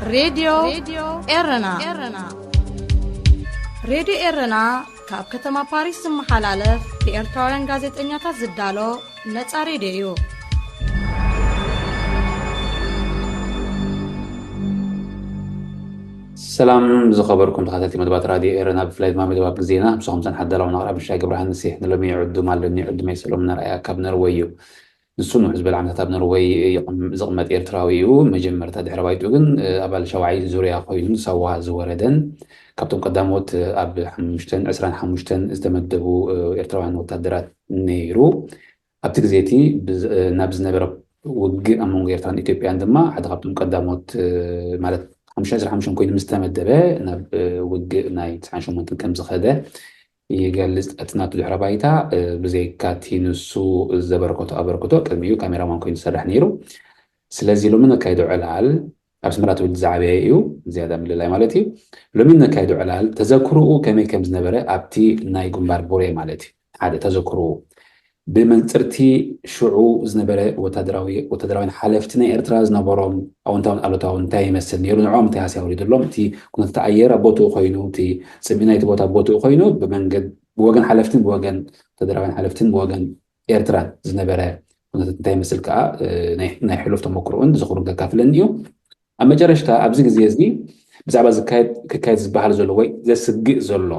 ሬድዮ ኤረና። ሬድዮ ኤረና ካብ ከተማ ፓሪስ ዝመሓላለፍ ብኤርትራውያን ጋዜጠኛታት ዝዳሎ ነጻ ሬድዮ እዩ። ሰላም ዝኸበርኩም ተኸታተልቲ መደባት ራድዮ ኤረና፣ ብፍላይ ድማ መደባት ግዜና ምሳኹም ዝጸንሓ ኣዳላውን ኣቕራቢ ምሻይ ገብረሃንስ እየ። ንሎሚ ዕዱም ኣለኒ። ዕዱመይ ሰሎሙን ኣርኣያ ካብ ነርወይ እዩ። ንሱ ንውሕ ዝበለ ዓመታት ኣብ ነርወይ ይቕም- ዝቕመጥ ኤርትራዊ እዩ። መጀመርታ ድሕሪ ባይትኡ ግን እ፣ ኣባል ሻውዓይ ዙርያ ኮይኑ ሳዋ ዝወረደን ካብቶም ቀዳሞት እ፣ ኣብ ሓሙሽተን ዕስራን ሓሙሽተን ዝተመደቡ እ፣ ኤርትራውያን ወታደራት ነይሩ። ኣብቲ ግዜ እቲ ብዝ- ናብ ዝነበረ ውግእ ኣብ መንጎ ኤርትራን ኢትዮጵያን ድማ ሓደ ካብቶም ቀዳሞት እ፣ ማለት ሓሙሽተ ዕስራ ሓሙሽተ ኮይኑ ምስ ተመደበ ናብ እ፣ ውግእ ናይ ትስዓን ሸሞንተን ከም ዝኸደ ይገልጽ። እቲ ናቱ ድሕረ ባይታ እ፣ ብዘይካ እቲ ንሱ ዘበረከቶ ኣበርክቶ ቅድሚኡ ካሜራማን ኮይኑ ዝሰርሕ ነይሩ። ስለዚ ሎሚ ነካይዶ ዕላል ኣብ ኣስመራ ትውልዲ ዝዓበየ እዩ፣ ዝያዳ ምልላይ ማለት እዩ። ሎሚ ነካይዶ ዕላል ተዘክርኡ ከመይ ከም ዝነበረ ኣብቲ ናይ ግንባር ቡሬ ማለት እዩ ሓደ ተዘክርኡ ብመንፅርቲ ሽዑ ዝነበረ ወታደራዊ ወታደራውያን ሓለፍቲ ናይ ኤርትራ ዝነበሮም ኣወንታውን ኣሉታውን እንታይ ይመስል ነይሩ፣ ንዕኦም እንታይ ሃስያ ወሪድሎም፣ እቲ ኩነታት ኣየር ኣብ ቦትኡ ኮይኑ፣ እቲ ፅምኢ ናይቲ ቦታ ኣብ ቦትኡ ኮይኑ፣ ብመንገድ ብወገን ሓለፍትን ብወገን ወታደራውያን ሓለፍትን ብወገን ኤርትራን ዝነበረ ኩነታት እንታይ ይመስል ከዓ እ፣ ናይ ናይ ሕሉፍ ተመክሮኡን ዝኽሩን ከካፍለኒ እዩ። ኣብ መጨረሽታ ኣብዚ ግዜ እዚ ብዛዕባ ዝካየድ ክካየድ ዝበሃል ዘሎ ወይ ዘስግእ ዘሎ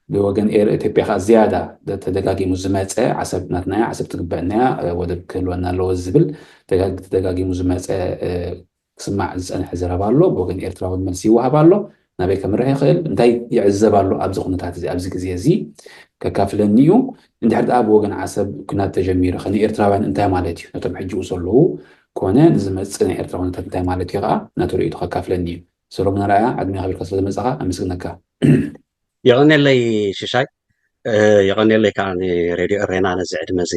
ብወገን ኤር ኢትዮጵያ ከዓ ዝያዳ ተደጋጊሙ ዝመፀ ዓሰብ ናትና እያ፣ ዓሰብ ትግበአና እያ፣ ወደብ ክህልወና ኣለዎ ዝብል ተጋ- ተደጋጊሙ ዝመፀ እ፣ ክስማዕ ዝፀንሐ ዘረባ ኣሎ። ብወገን ኤርትራ እውን መልሲ ይወሃብ ኣሎ። ናበይ ከምርሕ ይኽእል፣ እንታይ ይዕዘብ ኣሎ ኣብዚ ኩነታት እዚ ኣብዚ ግዜ እዚ ከካፍለኒ እዩ። እንድሕር ደኣ ብወገን ዓሰብ ኩናት ተጀሚሩ ኸ ንኤርትራውያን እንታይ ማለት እዩ፣ ነቶም ሕጂ ዘለዉ ኮነ ንዝመፅእ ናይ ኤርትራ ኩነታት እንታይ ማለት እዩ ከዓ ናቱ ርእይቶ ከካፍለኒ እዩ። ሰሎሙን ኣርኣያ፣ ዕድመ ከቢርካ ስለ ዝመፃኻ ኣመስግነካ። የቐኔለይ ሽሻይ፣ እ፣ የቐኔለይ ከዓ ንሬድዮ ኤሬና ነዚ ዕድመ እዚ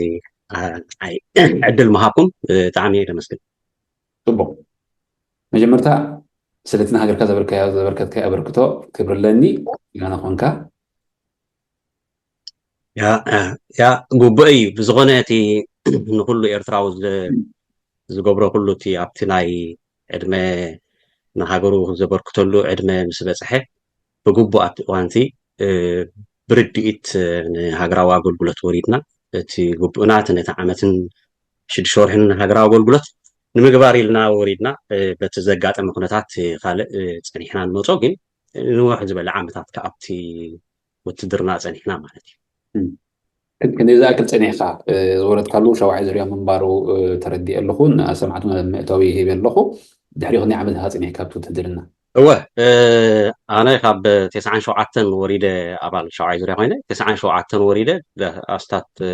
አ፣ ንዓይ ዕድል ምሃብኩም ብጣዕሚ እየ ደመስግን። ጽቡቕ። መጀመርታ ስለቲ ንሃገርካ ዘበርካዮ ዘበርከትካዮ ኣበርክቶ ክብሪ ኣለኒ። ኢላና ኮንካ። ያ ያ ግቡእ እዩ። ብዝኾነ እቲ ንኩሉ ኤርትራዊ ዝ- ዝገብሮ ኩሉ እቲ ኣብቲ ናይ ዕድመ ንሃገሩ ዘበርክተሉ ዕድመ ምስ በጽሐ ብግቡእ ኣብቲ እዋንቲ እ፣ ብርድኢት እ፣ ንሃገራዊ ኣገልግሎት ወሪድና እቲ ግቡእና እቲ ነቲ ዓመትን ሽዱሽተ ወርሕን ሃገራዊ ኣገልግሎት ንምግባር ኢልና ወሪድና እ፣ በቲ ዘጋጠመ ኩነታት እ፣ ካልእ እ፣ ጸኒሕና ንመጾ ግን ንውሕ ዝበለ ዓመታት ከኣ ኣብቲ ውትድርና ጸኒሕና ማለት እዩ። ክንደይ ዝኣክል ጸኒሕካ? እ፣ ዝወረድካሉ ሻውዓይ ዙርያ ምንባሩ እ፣ ተረዲኤ ኣለኹ። ንኣሰማዕቱና መእተዊ ሂበ ኣለኹ። ድሕሪ ክንደይ ዓመት ኢኻ ጸኒሕካ ኣብቲ ውትድርና? እወ እ፣ ኣነ ካብ ተስዓን ሸውዓተን ወሪደ ኣባል ሻውዓይ ዙርያ ኮይነ ተስዓን ሸውዓተን ወሪደ ደ- ኣስታት እ፣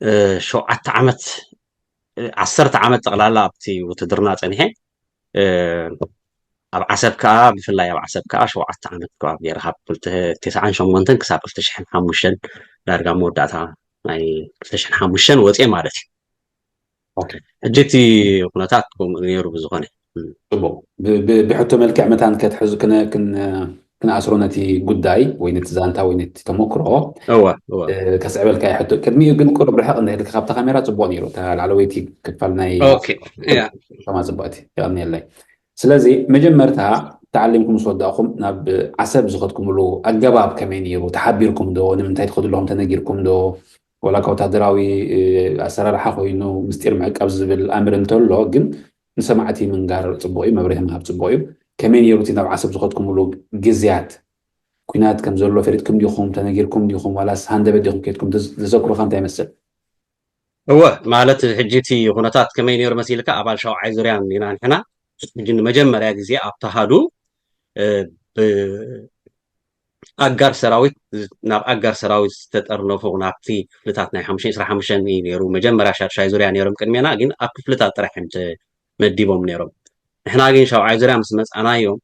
እ፣ ሸውዓተ ዓመት እ፣ ዓሰርተ ዓመት ጠቕላላ ኣብቲ ውትድርና ጸኒሐ እ፣ ኣብ ዓሰብ ከኣ ብፍላይ ኣብ ዓሰብ ከኣ ሸውዓተ ዓመት ከባቢ ገይረ ካብ ክልተ- ተስዓን ሸሞንተን ክሳብ ክልተ ሽሕን ሓሙሽተን ዳርጋ መወዳእታ ናይ ክልተ ሽሕን ሓሙሽተን ወፅየ ማለት እዩ። ኦኬ። ሕጂ እቲ ኩነታት ከምኡ ነይሩ ብዝኾነ እም። ጽቡቕ። ብ- ብ- ብሕቶ መልክዕ መታን ከትሕዙ ክነ- ክን- ክንኣስሮ ነቲ ጉዳይ ወይ ነቲ ዛንታ ወይ ነቲ ተመክሮ እወ እወ እ፣ ከስዕበልካ ይሕቶ። ቅድሚኡ ግን ቁሩብ ርሕቕ እንድሕር ኢልካ ካብታ ካሜራ ጽቡቕ ነይሩ። እታ ላዕለወይቲ ክፋል ናይ ኦኬ ያ ሰማ ጽቡቕቲ የቐንየለይ። ስለዚ መጀመርታ ተዓሊምኩም ምስ ወዳእኹም ናብ ዓሰብ ዝኸድኩምሉ ኣገባብ ከመይ ነይሩ? ተሓቢርኩም ዶ? ንምንታይ ትኸዱ ኣለኹም ተነጊርኩም ዶ? ወላ ካብ ወታደራዊ እ፣ ኣሰራርሓ ኮይኑ ምስጢር ምዕቃብ ዝብል ኣምር እንተሎ ግን ንሰማዕቲ ምንጋር ጽቡቕ እዩ፣ መብርሂ ምሃብ ጽቡቕ እዩ። ከመይ ነይሩ እቲ ናብ ዓሰብ ዝኸድኩምሉ ግዜያት? ኩናት ከም ዘሎ ፈሊጥኩም ዲኹም? ተነጊርኩም ዲኹም? ዋላስ ሃንደበት ዲኹም ከይድኩም? ተዝ- ተዘክሮኻ እንታይ ይመስል? እወ ማለት ሕጂ እቲ ኩነታት ከመይ ነይሩ መሲልካ ኣባል ሻውዓይ ዙርያ ኢና ንሕና ሕጂ ንመጀመርያ ግዜ ኣብቲ ሃዱ እ፣ ብኣጋር ሰራዊት ናብ ኣጋር ሰራዊት ዝተጠርነፉ ናብቲ ክፍልታት ናይ ሓሙሽተ ዕስራ ሓሙሽተ እዩ ነይሩ። መጀመርያ ሻድሻይ ዙርያ ነይሮም ቅድሜና ግን ኣብ ክፍልታት ጥራሕ እዮም ተመዲቦም ነይሮም። ንሕና ግን ሻውዓይ ዙርያ ምስ መፃናዮም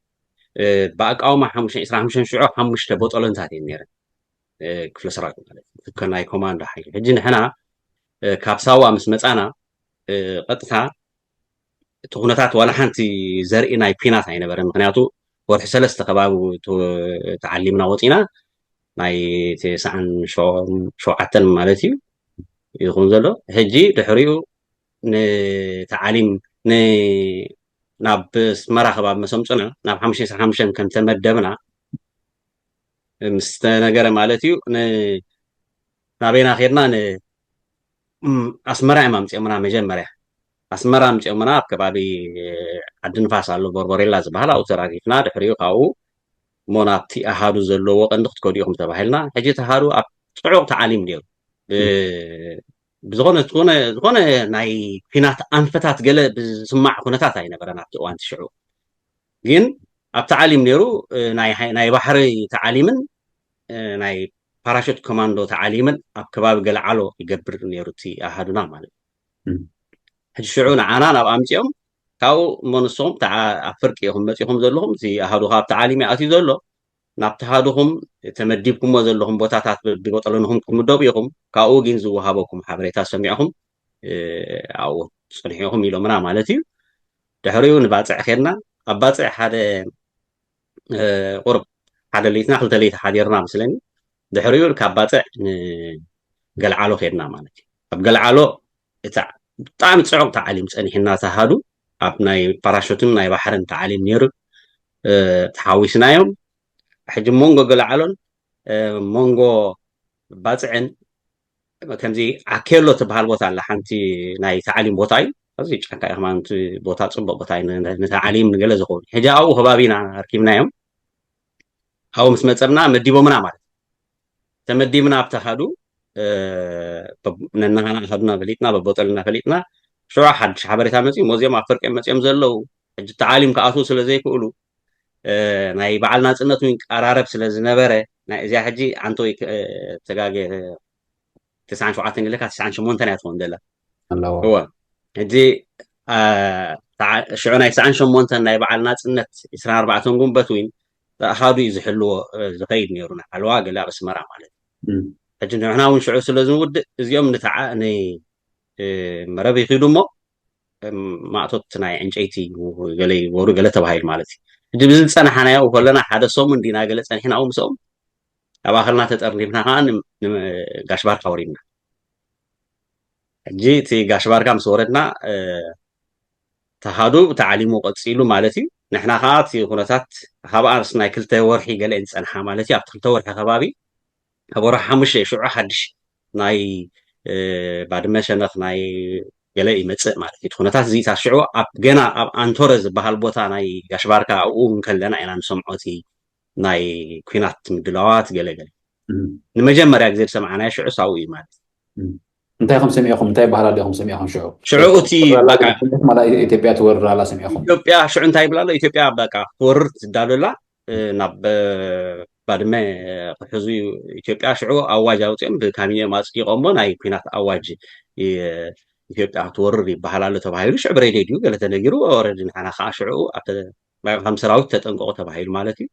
እ፣ ብኣቃውማ ሓሙሽተ ዕስራ ሓሙሽተ ሽዑ ሓሙሽተ ቦጦሎንታት እየን ነይረን እ፣ ክፍለ ሰራዊት ማለት እዩ። ከናይ ኮማንዶ ሓይሊ ሕጂ ንሕና እ፣ ካብ ሳዋ ምስ መፃና እ፣ ቀጥታ እቲ ኩነታት ዋላ ሓንቲ ዘርኢ ናይ ኩናት ኣይነበረን። ምክንያቱ ወርሒ ሰለስተ ከባቢ ተ- ተዓሊምና ወፂና ናይ ተስዓን ሸውዓተን ማለት እዩ ይኹን ዘሎ ሕጂ ድሕሪኡ ንተዓሊም ን ናብ ኣስመራ ከባቢ መሰምፅና ናብ ሓሙሽተ ሓሙሽተ ከም ተመደብና ምስ ተነገረ ማለት እዩ። ናበይና ከድና? ኣስመራ እዮም ኣምፅኦምና። መጀመርያ ኣስመራ ኣምፅኦምና፣ ኣብ ከባቢ ዓዲ ንፋስ ኣሎ ቦርቦሬላ ዝበሃል፣ ኣብኡ ተራጊፍና። ድሕሪኡ ካብኡ እሞ ናብቲ ኣሃዱ ዘለዎ ቀንዲ ክትከዱ ኢኹም ተባሂልና። ሕጂ እቲ ኣሃዱ ኣብ ፅዑቕ ተዓሊም ነይሩ። ብዝኾነ ዝኾነ ናይ ኲናት ኣንፈታት ገለ ብዝስማዕ ኩነታት ኣይነበረን ኣብቲ እዋን ሽዑ። ግን ኣብ ተዓሊም ነይሩ። ናይ ባሕሪ ተዓሊምን ናይ ፓራሹት ኮማንዶ ተዓሊምን ኣብ ከባቢ ገልዓሎ ይገብር ነይሩ እቲ ኣሃዱና ማለት እዩ። ሕጂ ሽዑ ንዓና ናብ ኣምፅኦም ካብኡ እሞ ንስኹም ኣብ ፍርቂ ኢኹም መፂኹም ዘለኹም፣ እቲ ኣሃዱ ካብ ተዓሊም ኣትዩ ዘሎ ናብቲ ሃዱኹም ተመዲብኩሞ ዘለኹም ቦታታት ብቦጠለንኹም ክትምደቡ ኢኹም፣ ካብኡ ግን ዝወሃበኩም ሓበሬታ ሰሚዕኹም ኣብኡ ፅንሑ ኢኹም ኢሎምና ማለት እዩ። ድሕሪኡ ንባፅዕ ከድና። ኣብ ባፅዕ ሓደ ቁርብ ሓደ ለይትና ክልተ ለይቲ ሓዲርና መስለኒ። ድሕሪኡ ካብ ባፅዕ ንገልዓሎ ከድና ማለት እዩ። ኣብ ገልዓሎ እታ ብጣዕሚ ፅዑቕ ተዓሊም ፀኒሕና ተሃዱ ኣብ ናይ ፓራሾትን ናይ ባሕርን ተዓሊም ነይሩ። ተሓዊስናዮም። ሕጂ መንጎ ገልዓሎን መንጎ ባፅዕን ከምዚ ዓኬሎ ትበሃል ቦታ ኣላ። ሓንቲ ናይ ተዓሊም ቦታ እዩ። እዚ ጫካ እዩ ከማን እቲ ቦታ ፅቡቅ ቦታ እዩ ንተዓሊም ንገለ ዝኸውን። ሕጂ ኣብኡ ከባቢና ኣርኪብናዮም። ኣብኡ ምስ መፀና መዲቦምና ማለት እዩ። ተመዲብና ኣብቲ ሃዱ ነናሃና ሃዱና ፈሊጥና በቦጠልና ፈሊጥና ሽዑ ሓድሽ ሓበሬታ መፅኡ። ሞዚኦም ኣብ ፍርቂ መፅኦም ዘለዉ ሕጂ ተዓሊም ክኣትዉ ስለ ዘይክእሉ ናይ በዓል ናፅነት እውን ቀራረብ ስለ ዝነበረ ናይ እዚኣ ሕጂ ኣንቶ ተጋገ ተስዓን ሸውዓተን ገለካ ተስዓን ሸሞንተን እያ ትኸውን ዘላ። ኣለዎ። እወ። ሕጂ ሽዑ ናይ ተስዓን ሸሞንተን ናይ በዓል ናፅነት ዕስራን ኣርባዕተን ጉንበት እውን ኣሃዱ እዩ ዝሕልዎ ዝኸይድ ነይሩ ንዓለዋ ገለ ኣብ ኣስመራ ማለት እዩ። ሕጂ ንሕና እውን ሽዑ ስለ ዝንውድእ እዚኦም ንመረብ ይኽዱ እሞ ማእቶት ናይ ዕንጨይቲ ገለ ይወሩ ገለ ተባሂሉ ማለት እዩ። ሕጂ ብዚ ዝፀናሓናዮ ከለና ሓደ ሰሙን ዲና ገለ ፀኒሕና ኣብኡ ምስኦም ኣብ ኣኸልና ተጠርኒፍና ከዓ ጋሽ ባርካ ወሪድና። ሕጂ እቲ ጋሽ ባርካ ምስ ወረድና ተሃዱ ተዓሊሙ ቀፂሉ ማለት እዩ። ንሕና ከዓ እቲ ኩነታት ካብኣስ ናይ ክልተ ወርሒ ገለ ዝፀንሓ ማለት እዩ። ኣብቲ ክልተ ወርሒ ከባቢ ኣብ ወርሒ ሓሙሽተ ሽዑ ሓድሽ ናይ ባድመ ሸነኽ ናይ ገለ ይመፅእ ማለት እዩ። እቲ ኩነታት እዚ እታ ሽዑ ኣብ ገና ኣብ ኣንቶረ ዝበሃል ቦታ ናይ ጋሽ ባርካ ኣብኡ እንከለና ኢና ንሰምዖ እቲ ናይ ኲናት ምድላዋት ገለ ገለ ንመጀመርያ ግዜ ዝሰማዕናዮ ሽዑ ሳው እዩ ማለት እዩ። እንታይ ኢኹም ሰሚዕኹም? እንታይ ባህላ ዲኹም ሰሚዕኹም? ሽዑ ሽዑ እቲ በቃ ማለት ኢትዮጵያ ትወርር ኣላ ሰሚዕኹም? ኢትዮጵያ ሽዑ እንታይ ይብላ ኣሎ? ኢትዮጵያ በቃ ክትወርር ትዳሎ ኣላ ናብ ባድመ ክሕዙ ኢትዮጵያ ሽዑ ኣዋጅ ኣውፅኦም ብካቢኔኦም ኣፅዲቖሞ ናይ ኲናት ኣዋጅ ኢትዮጵያ ክትወርር ይበሃል ኣሎ ተባሂሉ ሽዑ ብሬድዮ ድዩ ገለ ተነጊሩ። ኦረዲ ንሕና ከዓ ሽዑ ከም ሰራዊት ተጠንቀቑ ተባሂሉ ማለት እዩ።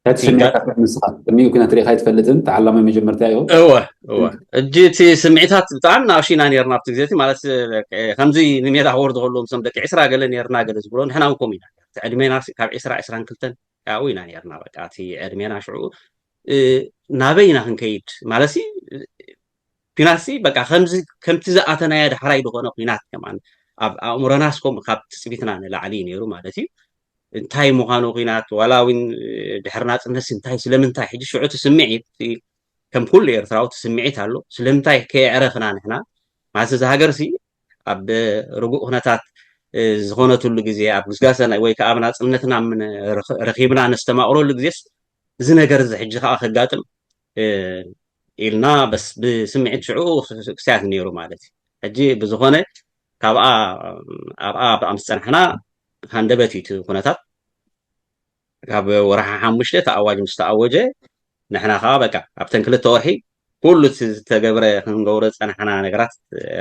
እንታይ ተሰሚዕካ ንስኻ? ቅድሚኡ ኩናት ሪኢኻ ኣይትፈልጥን? ተዓላማይ መጀመርታ እዩ። እወ እወ። እጂ እቲ ስምዒታት ብጣዕሚ ንኣሽቱ ኢና ነርና ኣብቲ ግዜ እቲ ማለት ከምዚ ንሜዳ ክወርዱ ከለዎም ሶም ደቂ ዕስራ ገለ ነርና ገለ ዝብሎ ንሕና እውን ከምኡ ኢና። እቲ ዕድሜና ካብ ዕስራ ዕስራን ክልተን ኣብኡ ኢና ነርና። በቃ እቲ ዕድሜና ሽዑ ናበይ ኢና ክንከይድ ማለት ሲ ኲናት ሲ በቃ ከምዚ ከምቲ ዝኣተናዮ ዳሕራይ ዝኾነ ኲናት ከማን ኣብ ኣእምሮናስ ከምኡ ካብ ትፅቢትና ንላዕሊ እዩ ነይሩ ማለት እዩ። እንታይ ምዃኑ ኲናት ዋላ እውን ድሕሪ ናፅነት እንታይ ስለምንታይ ሕጂ ሽዑ እቲ ስምዒት ከም ኩሉ ኤርትራዊ እቲ ስምዒት ኣሎ። ስለምንታይ ከየዕረፍና ንሕና ማለት እዚ ሃገር ሲ ኣብ ርጉእ ኩነታት ዝኾነትሉ ግዜ ኣብ ግስጋሰ ወይ ከዓ ኣብ ናፅነትና ረኺብና ነስተማቕረሉ ግዜስ እዚ ነገር እዚ ሕጂ ከዓ ከጋጥም ኢልና በስ ብስምዒት ሽዑ ክስያት ነይሩ ማለት እዩ። ሕጂ ብዝኾነ ካብኣ ኣብኣ ኣብኣ ምስ ፀናሕና ሃንደበት እዩ እቲ ኩነታት ካብ ወርሓ ሓሙሽተ እቲ ኣዋጅ ምስ ተኣወጀ ንሕና ከዓ በቃ ኣብተን ክልተ ወርሒ ኩሉ እቲ ዝተገብረ ክንገብሮ ዝፀናሕና ነገራት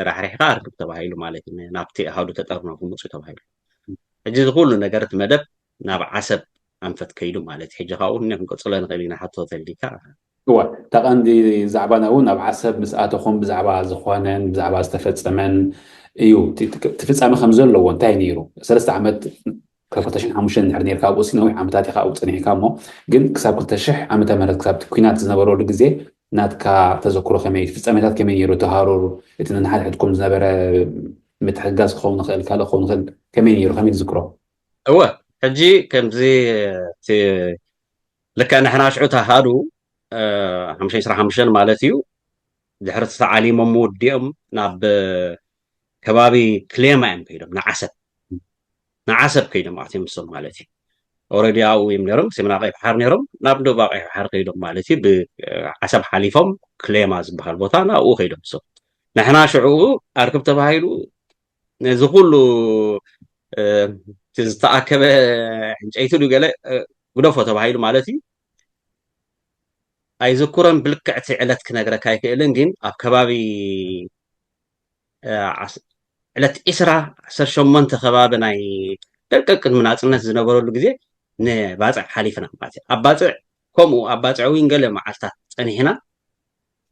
ራሕሪሕካ ኣርክብ ተባሂሉ ማለት እዩ። ናብቲ ኣሃዱ ተጠርኖ ክምፁ ተባሂሉ። ሕጂ እዚ ኩሉ ነገር እቲ መደብ ናብ ዓሰብ ኣንፈት ከይዱ ማለት እዩ። ሕጂ ካብኡ ክንቀፅሎ ንኽእል ኢና። ሓቶ ተልዲካ እወ፣ እታ ቀንዲ ዛዕባና እውን ኣብ ዓሰብ ምስ ኣተኹም ብዛዕባ ዝኾነን ብዛዕባ ዝተፈፀመን እዩ። እቲ ፍፃመ ከም ዘለዎ እንታይ ነይሩ? ሰለስተ ዓመት ካብ ክልተ ሽሕን ሓሙሽተን እንድሕር ነርካ ኣብኡ ሲ ነዊሕ ዓመታት ኢኻ ኣብኡ ፀኒሕካ እሞ ግን ክሳብ ክልተ ሽሕ ዓመተ ምህረት ክሳብ እቲ ኲናት ዝነበረሉ ግዜ ናትካ ተዘክሮ ከመይ ፍፃሜታት ከመይ ነይሩ? እቲ ሃሩር እቲ ነንሓድሕድኩም ዝነበረ ምትሕግጋዝ ክኸውን ይኽእል ካልእ ክኸውን ይኽእል ከመይ ነይሩ? ከመይ ትዝክሮ? እወ፣ ሕጂ ከምዚ እቲ ልክዕ ንሕና ሽዑ ተሃዱ ሓምሽተ ዕስራ ሓሙሽተ ማለት እዩ። ድሕሪ እቲ ተዓሊሞም ወዲኦም ናብ ከባቢ ክሌማ እዮም ከይዶም፣ ንዓሰብ ንዓሰብ ከይዶም ኣትዮም ንሶም ማለት እዩ። ኦረዲ ኣብኡ እዮም ነይሮም፣ ሰሜናዊ ቀይ ባሕሪ ነይሮም፣ ናብ ደቡባዊ ቀይ ባሕሪ ከይዶም ማለት እዩ። ብዓሰብ ሓሊፎም ክሌማ ዝበሃል ቦታ ናብኡ ከይዶም ንሶም። ንሕና ሽዑ ኣርክብ ተባሂሉ ነዚ ኩሉ ዝተኣከበ ዕንጨይቲ ዱ ገለ ግደፎ ተባሂሉ ማለት እዩ። ኣይዝክሮን ብልክዕቲ ዕለት ክነግረካ ኣይክእልን፣ ግን ኣብ ከባቢ ዕለት ዒስራ ዓሰርተ ሸሞንተ ከባቢ ናይ ደቀቅ ቅድሚ ናፅነት ዝነበረሉ ግዜ ንባፅዕ ሓሊፍና ማለት እዩ። ኣብ ባፅዕ ከምኡ ኣብ ባፅዕ እውን ገለ መዓልታት ፀኒሕና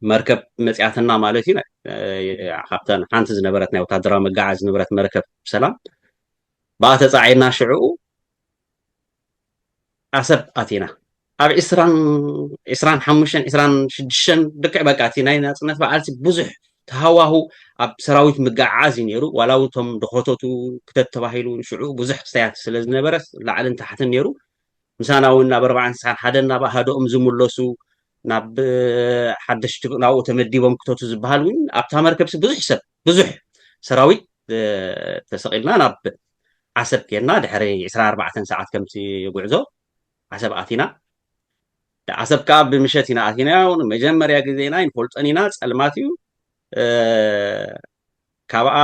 መርከብ መፅያትና ማለት እዩ። ካብተን ሓንቲ ዝነበረት ናይ ወታደራዊ መጋዓዚ ዝነበረት መርከብ ብሰላም ብኣ ተፃዒና ሽዕኡ ዓሰብ ኣቲና። ኣብ ዕስራን ዕስራን ሓሙሽተን ዕስራን ሽዱሽተን ልክዕ በቃ እቲ ናይ ናፅነት በዓልሲ ብዙሕ ተሃዋሁ ኣብ ሰራዊት ምግዓዓዝ እዩ ነይሩ። ዋላ እውን እቶም ደኾተቱ ክተት ተባሂሉ ሽዑ ብዙሕ ክስተያት ስለ ዝነበረ ላዕልን ታሕትን ነይሩ። ምሳና እውን ናብ ኣርባዓን ስሳን ሓደን ናብ ኣሃደኦም ዝምለሱ ናብ ሓደሽቲ ናብኡ ተመዲቦም ክተቱ ዝበሃል እውን ኣብታ መርከብሲ ብዙሕ ሰብ ብዙሕ ሰራዊት ተሰቒልና ናብ ዓሰብ ኬድና ድሕሪ ዕስራን ኣርባዕተን ሰዓት ከምቲ ጉዕዞ ዓሰብ ኣቲና። ዓሰብ ከዓ ብምሸት ኢና ኣቲናዮ። ንመጀመርያ ግዜና ይንፈልጦን ኢና፣ ፀልማት እዩ። ካብኣ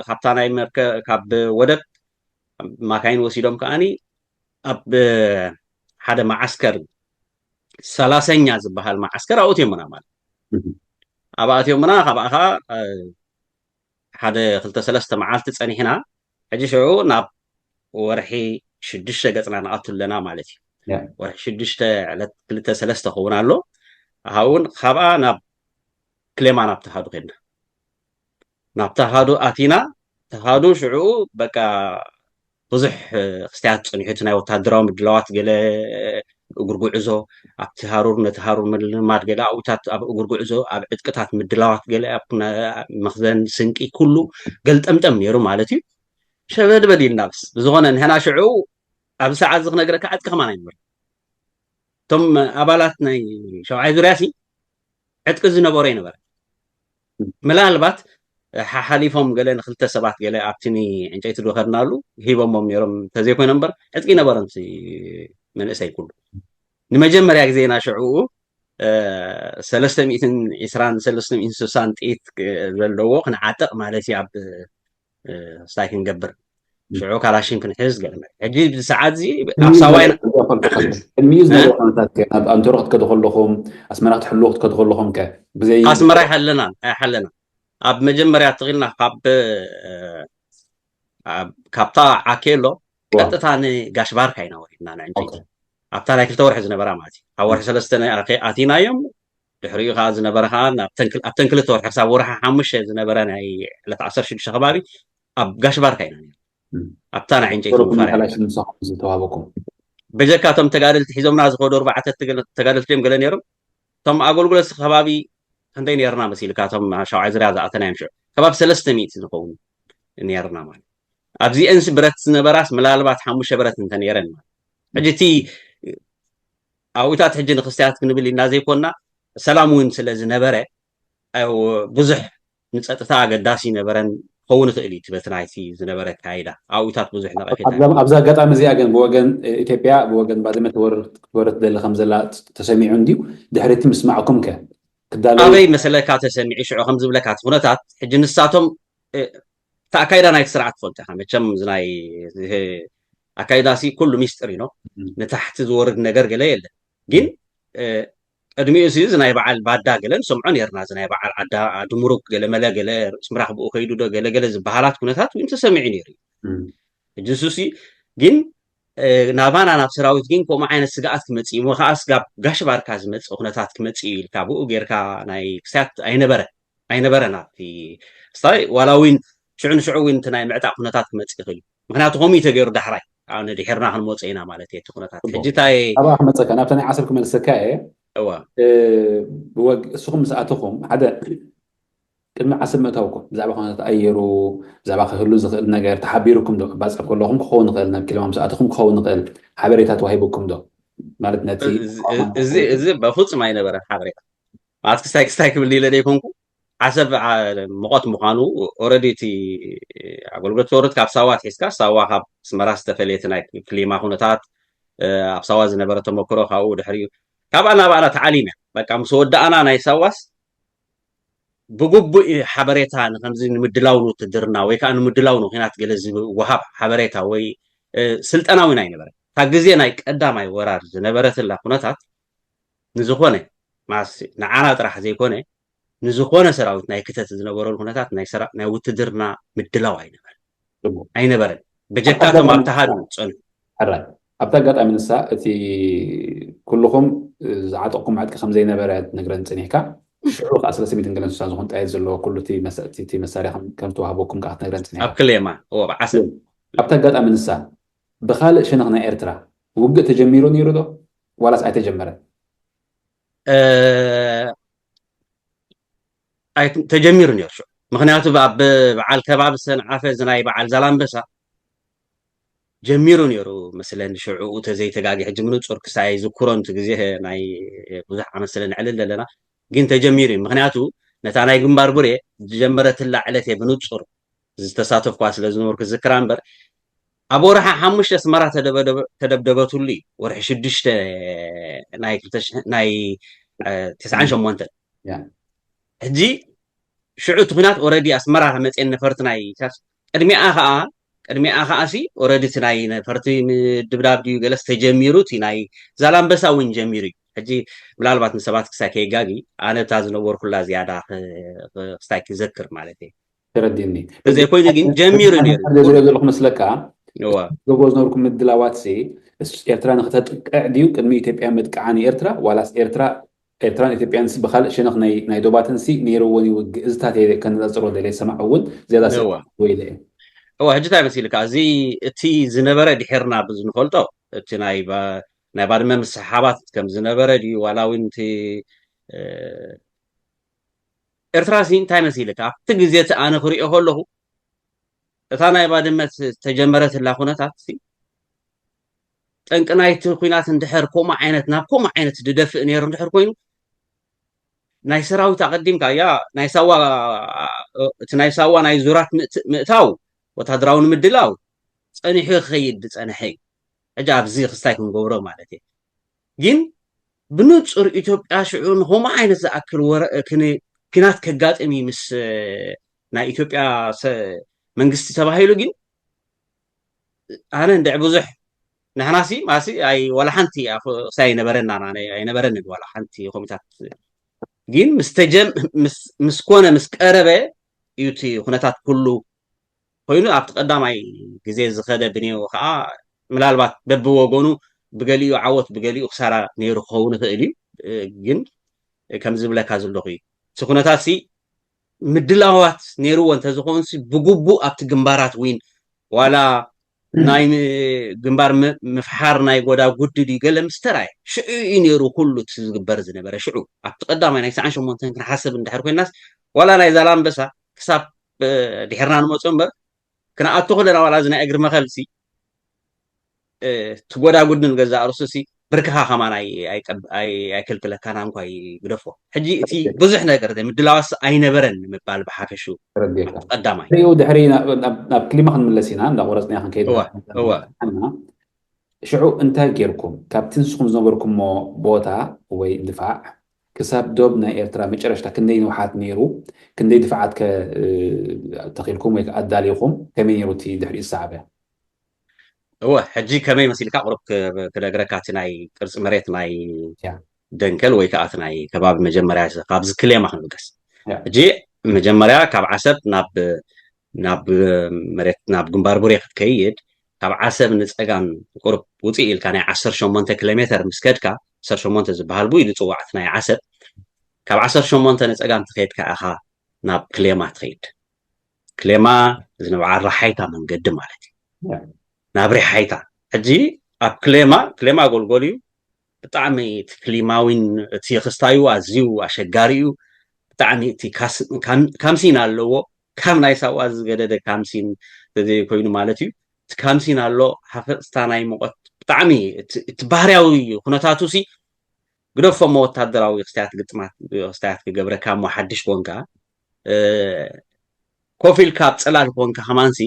ካብታ ናይ መርከ ካብ ወደብ ማካይን ወሲዶም ከዓኒ ኣብ ሓደ መዓስከር ሰላሰኛ ዝበሃል መዓስከር ኣእትዮምና ማለት ኣብ ኣእትዮምና ካብኣ ከዓ ሓደ ክልተ ሰለስተ መዓልቲ ፀኒሕና ሕጂ ሽዑ ናብ ወርሒ ሽዱሽተ ገፅና ንኣቱ ኣለና ማለት እዩ። ወርሒ ሽዱሽተ ዕለት ክልተ ሰለስተ ክኸውን ኣሎ። ኣብኡ እውን ካብኣ ናብ ክሌማ ናብ ተሃዱ ከድና። ናብ ተሃዱ ኣቲና። ተሃዱ ሽዑ በቃ ብዙሕ ክስተያት ፀኒሑ እቲ ናይ ወታደራዊ ምድላዋት ገለ እግር ጉዕዞ ኣብቲ ሃሩር ነቲ ሃሩር ምልማድ ገለ ኣብኡታት ኣብ እግር ጉዕዞ ኣብ ዕጥቅታት ምድላዋት ገለ መክዘን ስንቂ ኩሉ ገልጠምጠም ነይሩ ማለት እዩ። ሸበድበድ ኢልና ብስ ብዝኾነ ንሕና ሽዑ ኣብዚ ሰዓት እዚ ክነግረካ ዕጥቂ ከማን ኣይነበረ። እቶም ኣባላት ናይ ሸውዓይ ዙርያ ሲ ዕጥቂ ዝነበሮ ይነበረ። ምናልባት ሓሓሊፎም ገለ ንክልተ ሰባት ገለ ኣብቲ ዕንጨይቲ ዝኸድናሉ ሂቦሞም ነይሮም እንተዘይኮይኖም እምበር ዕጥቂ ይነበሮም መንእሰይ ኩሉ። ንመጀመርያ ግዜ ኢና ሽዕኡ ሰለስተ ሚእትን ዕስራን ሰለስተ ሚእትን ስሳን ጥይት ዘለዎ ክንዓጥቕ ማለት እዩ ኣብ ስታይ ክንገብር ሽዑ ካላሽን ክንሕዝ ገለ ሕጂ ብሰዓት እዚ ኣብ ሳዋይ ቅድሚኡ ዝነበረ ኩነታት ከ ናብ ኣንቶሮ ክትከዱ ከለኹም ኣስመራ ክትሕልዎ ክትከዱ ከለኹም ከ ብዘይ ኣስመራ ኣይሓለናን ኣይሓለና ኣብ መጀመርያ ትኽልና ካብ ካብታ ዓኬሎ ቀጥታ ንጋሽ ባርካ ኢና ወሪድና ንዕንጨይቲ ኣብታ ናይ ክልተ ወርሒ ዝነበራ ማለት እዩ ኣብ ወርሒ ሰለስተ ኣቲናዮም ድሕሪኡ ከዓ ዝነበረ ከዓ ኣብተን ክልተ ወርሒ ክሳብ ወርሒ ሓሙሽተ ዝነበረ ናይ ዕለት ዓሰርተ ሽዱሽተ ከባቢ ኣብ ጋሽ ባርካ ኢና ኣብታ ናይ ዕንጨይቲ ዝተዋበኩም በጀካ እቶም ተጋደልቲ ሒዞምና ዝኸዱ ኣርባዕተ ተጋደልቲ እዮም ገለ ነይሮም እቶም ኣገልግሎት ከባቢ ክንደይ ነርና መሲልካ እቶም ሸውዓይ ዝርያ ዝኣተናዮም ሽዑ ከባቢ ሰለስተ ሚእቲ ዝኸውን ነርና ማለት ኣብዚአንስ ብረት ዝነበራስ ምናልባት ሓሙሽተ ብረት እንተነይረን ማለት ሕጂ እቲ ኣብኡታት ሕጂ ንክስትያት ክንብል ኢልና ዘይኮንና ሰላም እውን ስለ ዝነበረ ብዙሕ ንፀጥታ ኣገዳሲ ይነበረን ክኸውን ይኽእል እዩ በቲ ናይቲ ዝነበረ ኣካይዳ ኣብኡታት ብዙሕ ነቐፌታ ኣብዛ ኣጋጣሚ እዚኣ ግን ብወገን ኢትዮጵያ ብወገን ባድመ ክትወርር ክትደሊ ከም ዘላ ተሰሚዑ እንድዩ ድሕሪ እቲ ምስማዕኩም ከ ክዳለዉ ኣበይ መሰለካ ተሰሚዑ ሽዑ ከም ዝብለካ እቲ ኩነታት ሕጂ ንሳቶም እቲ ኣካይዳ ናይቲ ስርዓት ትፈልጦ ኢኻ መቸም ናይ ኣካይዳ ሲ ኩሉ ሚስጥር ኢኖ ንታሕቲ ዝወርድ ነገር ገለ የለን ግን ቅድሚኡ ሲ እዚ ናይ በዓል ባዳ ገለ ንሰምዖ ነርና እዚ ናይ በዓል ዓዳ ድምሩክ ገለ መለ ገለ ርእስ ምራኽ ብኡ ከይዱ ዶ ገለ ገለ ዝበሃላት ኩነታት እውን ተሰሚዑ ነይሩ እዩ ሕጂ ንሱ ሲ ግን ናባና ናብ ሰራዊት ግን ከምኡ ዓይነት ስግኣት ክመፅእ እሞ ከዓ ስጋብ ጋሽ ባርካ ዝመፅእ ኩነታት ክመፅእ እዩ ኢልካ ብኡ ጌርካ ናይ ክስያት ኣይነበረ ኣይነበረን ኣብቲ ስታይ ዋላ እውን ሽዑ ንሽዑ እውን እቲ ናይ ምዕጣቕ ኩነታት ክመፅእ ይኽእል እዩ ምክንያቱ ከምኡ እዩ ተገይሩ ዳሕራይ ንድሕርና ክንመፀ ኢና ማለት እዩ እቲ ኩነታት ሕጂ እንታይ ኣብኣ ክመፀካ ናብታ ናይ ዓሰብ ክመልሰካ እየ እዋ እስኹም ምስ ኣተኹም ሓደ ቅድሚ ዓሰብ ምእታውኩም ብዛዕባ ኩነታት ኣየሩ፣ ብዛዕባ ክህሉ ዝኽእል ነገር ተሓቢሩኩም ዶ? ባጽዕ ከለኹም ክኸውን ይኽእል፣ ናብ ክሌማ ምስ ኣተኹም ክኸውን ይኽእል፣ ሓበሬታ ተዋሂቡኩም ዶ? ማለት ነቲ እዚ እዚ በፍጹም ኣይነበረን ሓበሬታ። ማለት ክስታይ ክስታይ ክብል ኢለ ዘይኮንኩ፣ ዓሰብ ዓ- ሙቐት ምዃኑ፣ ኦረዲ እቲ ኣገልግሎት ወርድ ካብ ሳዋ ትሒዝካ፣ ሳዋ ካብ ኣስመራ ዝተፈለየት ናይ ክሊማ ኩነታት፣ እ፣ ኣብ ሳዋ ዝነበረ ተመክሮ ካብኡ ድሕሪኡ ካብኣ ናባኣና ተዓሊም እያ። በቃ ምስ ወዳእና ናይ ሳዋስ ብግቡእ ሓበሬታ ንከምዚ ንምድላው ንውትድርና ወይ ከዓ ንምድላው ንኩናት ገለ ዝወሃብ ሓበሬታ ወይ፣ እ፣ ስልጠና እውን ኣይነበረ። እታ ግዜ ናይ ቀዳማይ ወራር ዝነበረትላ ኩነታት ንዝኾነ ማስ ንዓና ጥራሕ ዘይኮነ ንዝኾነ ሰራዊት ናይ ክተት ዝነበረሉ ኩነታት ናይ ሰራ ናይ ውትድርና ምድላው ኣይነበረን። ኣይነበረን። በጀካቶም ኣብታ ኣብታ ሃዱ ጸንሑ። ሕራይ። ኣብታ ኣጋጣሚ ንሳ እቲ ኩልኹም ዝዓጠቕኩም ዕጥቂ ከም ዘይነበረ ትነግረን ጽኒሕካ። ሽዑ ከዓ ስለ ሰሜትን ገለን ሱሳን ዝኾን ጣየት ዘለዎ ኩሉ እቲ መሳ- እቲ- እቲ መሳርያ ከም- ከም ዝተዋህበኩም ከዓ ክትነግረን ጽኒሕካ። ኣብ ክሌማ፣ እዎ፣ ብዓሰብ። ኣብታ ኣጋጣሚ ንሳ ብኻልእ ሸነኽ ናይ ኤርትራ ውግእ ተጀሚሩ ነይሩ ዶ ዋላስ ኣይተጀመረን? እ፣ ኣይ- ተጀሚሩ ነይሩ ሽዑ። ምኽንያቱ ኣብ በዓል ከባቢ ሰንዓፈ እዚ ናይ በዓል ዛላምበሳ ጀሚሩ ነይሩ መስለኒ። ሽዑ ተዘይተጋጊ ሕጂ ምንጹር ክሳይ ዝክሮ እቲ ግዜ ናይ ብዙሕ ዓመት ስለ ንዕልል ዘለና ግን ተጀሚሩ እዩ። ምኽንያቱ ነታ ናይ ግንባር ቡሬ ዝጀመረትላ ዕለት እየ ብንጹር ዝተሳተፍኳ ስለ ዝነበርኩ ዝክራ እምበር ኣብ ወርሒ ሓሙሽተ ኣስመራ ተደበደበ- ተደብደበትሉ እዩ። ወርሒ ሽዱሽተ ናይ ክልተ ሽሕ- ናይ እ፣ ተስዓን ሸሞንተን። ያ። ሕጂ ሽዑ እቲ ኩናት ኦረዲ ኣስመራ መፅኤን ነፈርቲ ናይ ኢሳያስ ቅድሚኣ ከዓ ቅድሚኣ ከዓ ሲ ኦረዲ እቲ ናይ ነፈርቲ ምድብዳብ ድዩ ገለስ ተጀሚሩ እቲ ናይ ዛላምበሳ እውን ጀሚሩ እዩ። ሕጂ ምናልባት ንሰባት ክሳይ ከይጋጊ ኣነ እታ ዝነበርኩላ ዝያዳ ክ- ክ- ክስታይ ክዘክር ማለት እየ። ተረዲኒ። ተዘይኮይኑ ግን ጀሚሩ ነይሩ። ዝሪኦ ዘለኹ መስለካ እዋ። ገብሮ ዝነበርኩም ምድላዋት ሲ እስ- ኤርትራ ንክተጥቅዕ ድዩ ቅድሚ ኢትዮጵያ ምጥቃዓ ንኤርትራ ዋላስ ኤርትራ ኤርትራን ኢትዮጵያን ሲ ብካልእ ሸነኽ ናይ ናይ ዶባትን ሲ ነይርዎን ይውግእ እዝታት እየ ከነፃፅሮ ደለ ሰማዕ እውን ዝያዳ ሲ እዋ። ወይለ እየ እዋ ሕጂ እንታይ መሲልካ እዚ እቲ ዝነበረ ድሕርና ብዝንፈልጦ እቲ ናይ ባ- ናይ ባድመ ምስሓባት ከም ዝነበረ ድዩ ዋላ እውን እቲ እ፣ ኤርትራ ሲ እንታይ መሲልካ ኣብቲ ግዜ እቲ ኣነ ክሪኦ ከለኹ እታ ናይ ባድመ ዝተጀመረትላ ኩነታት ሲ ጠንቂ ናይቲ ኩናት እንድሕር ከምኡ ዓይነት ናብ ከምኡ ዓይነት ዝደፍእ ነይሩ እንድሕር ኮይኑ ናይ ሰራዊት ኣቐዲምካ እያ ናይ ሳዋ እቲ ናይ ሳዋ ናይ ዙራት ምእት- ምእታው ወታደራዊ ንምድላው ጸኒሑ ክኸይድ ዝጸንሐ እዩ። ሕጂ ኣብዚ ክስታይ ክንገብሮ ማለት እየ። ግን ብንጹር ኢትዮጵያ ሽዑ ንኸምኡ ዓይነት ዝኣክል ወረ ክን- ኪናት ከጋጥም እዩ ምስ ናይ ኢትዮጵያ ሰ- መንግስቲ ተባሂሉ ግን ኣነ እንድዕ ብዙሕ ንሕናሲ ማሲ ኣይ ወላ ሓንቲ ኣፍ- ክሳይ ኣይነበረና ኣይነበረንን ዋላ ሓንቲ ኮሚታት ግን ምስ ተጀም ምስ ምስ ኮነ ምስ ቀረበ እዩ እቲ ኩነታት ኩሉ ኮይኑ ኣብቲ ቀዳማይ ግዜ ዝኸደ ብኔው ከዓ ምናልባት በብወገኑ ብገሊኡ ዓወት ብገሊኡ ክሳራ ነይሩ ክኸውን ይኽእል እዩ ግን ከም ዝብለካ ዘለኹ እዩ እቲ ኩነታት ሲ ምድላዋት ነይርዎ እንተዝኸውን ሲ ብግቡእ ኣብቲ ግንባራት ዊን ዋላ ናይ ግንባር ምፍሓር ናይ ጎዳ ጉዲ ድዩ ገለ ምስ ተራየ ሽዑ እዩ ነይሩ ኩሉ እቲ ዝግበር ዝነበረ ሽዑ ኣብቲ ቀዳማይ ናይ ሰዓን ሸሞንተን ክንሓስብ እንድሕር ኮይናስ ዋላ ናይ ዛላምበሳ ክሳብ ድሕርና ንመፁ እምበር ክንኣቱ ከለና ዋላ እዚ ናይ እግሪ መኸልሲ ትጎዳጉድን ገዛ ርእሱ ሲ ብርክኻ ከማን ኣይከልክለካና እንኳ ይግደፎ ሕጂ እቲ ብዙሕ ነገር ምድላዋስ ኣይነበረን ንምባል ብሓፈሹ ቀዳማይ ሪኡ ድሕሪ ናብ ክሊማ ክንምለስ ኢና እንዳቆረፅና ክንከይድ ሽዑ እንታይ ጌርኩም ካብቲ ንስኹም ዝነበርኩሞ ቦታ ወይ ድፋዕ ክሳብ ዶብ ናይ ኤርትራ መጨረሽታ ክንደይ ንውሓት ነይሩ ክንደይ ድፋዓት ተኺልኩም ወይ ኣዳሊኹም ከመይ ነይሩ እቲ ድሕሪኡ ዝሰዓበ እወ ሕጂ ከመይ መሲልካ ቁሩብ ክነግረካ እቲ ናይ ቅርፂ መሬት ናይ ደንከል ወይ ከዓ እቲ ናይ ከባቢ መጀመርያ ካብዚ ክሌማ ክንብገስ ሕጂ መጀመርያ ካብ ዓሰብ ናብ ናብ መሬት ናብ ግንባር ቡሬ ክትከይድ ካብ ዓሰብ ንፀጋም ቁሩብ ውፅእ ኢልካ ናይ ዓሰርተ ሸሞንተ ኪሎ ሜተር ምስ ከድካ ዓሰርተ ሸሞንተ ዝበሃል ቡ ኢሉ ፅዋዕቲ ናይ ዓሰብ ካብ ዓሰርተ ሸሞንተ ንፀጋም ትኸይድካ ኢኻ ናብ ክሌማ ትኸይድ ክሌማ እዚ ንበዓል ረሓይታ መንገዲ ማለት እዩ ናብ ሪሓይታ ሕጂ ኣብ ክሌማ ክሌማ ጎልጎል እዩ ብጣዕሚ እቲ ክሊማዊን እቲ ክስታዩ ኣዝዩ ኣሸጋሪ እዩ ብጣዕሚ እቲ ካምሲን ኣለዎ። ካብ ናይ ሳዋ ዝገደደ ካምሲን ተዘይኮይኑ ማለት እዩ። እቲ ካምሲን ኣሎ፣ ሃፈፅታ ናይ ሙቐት ብጣዕሚ እቲ ባህርያዊ ኩነታቱ ሲ ግደፎ እሞ ወታደራዊ ክስታያት ግጥማት ክስታያት ክገብረካ እሞ ሓድሽ ኮንካ ኮፍ ኢልካ ኣብ ፅላል ኮንካ ከማንሲ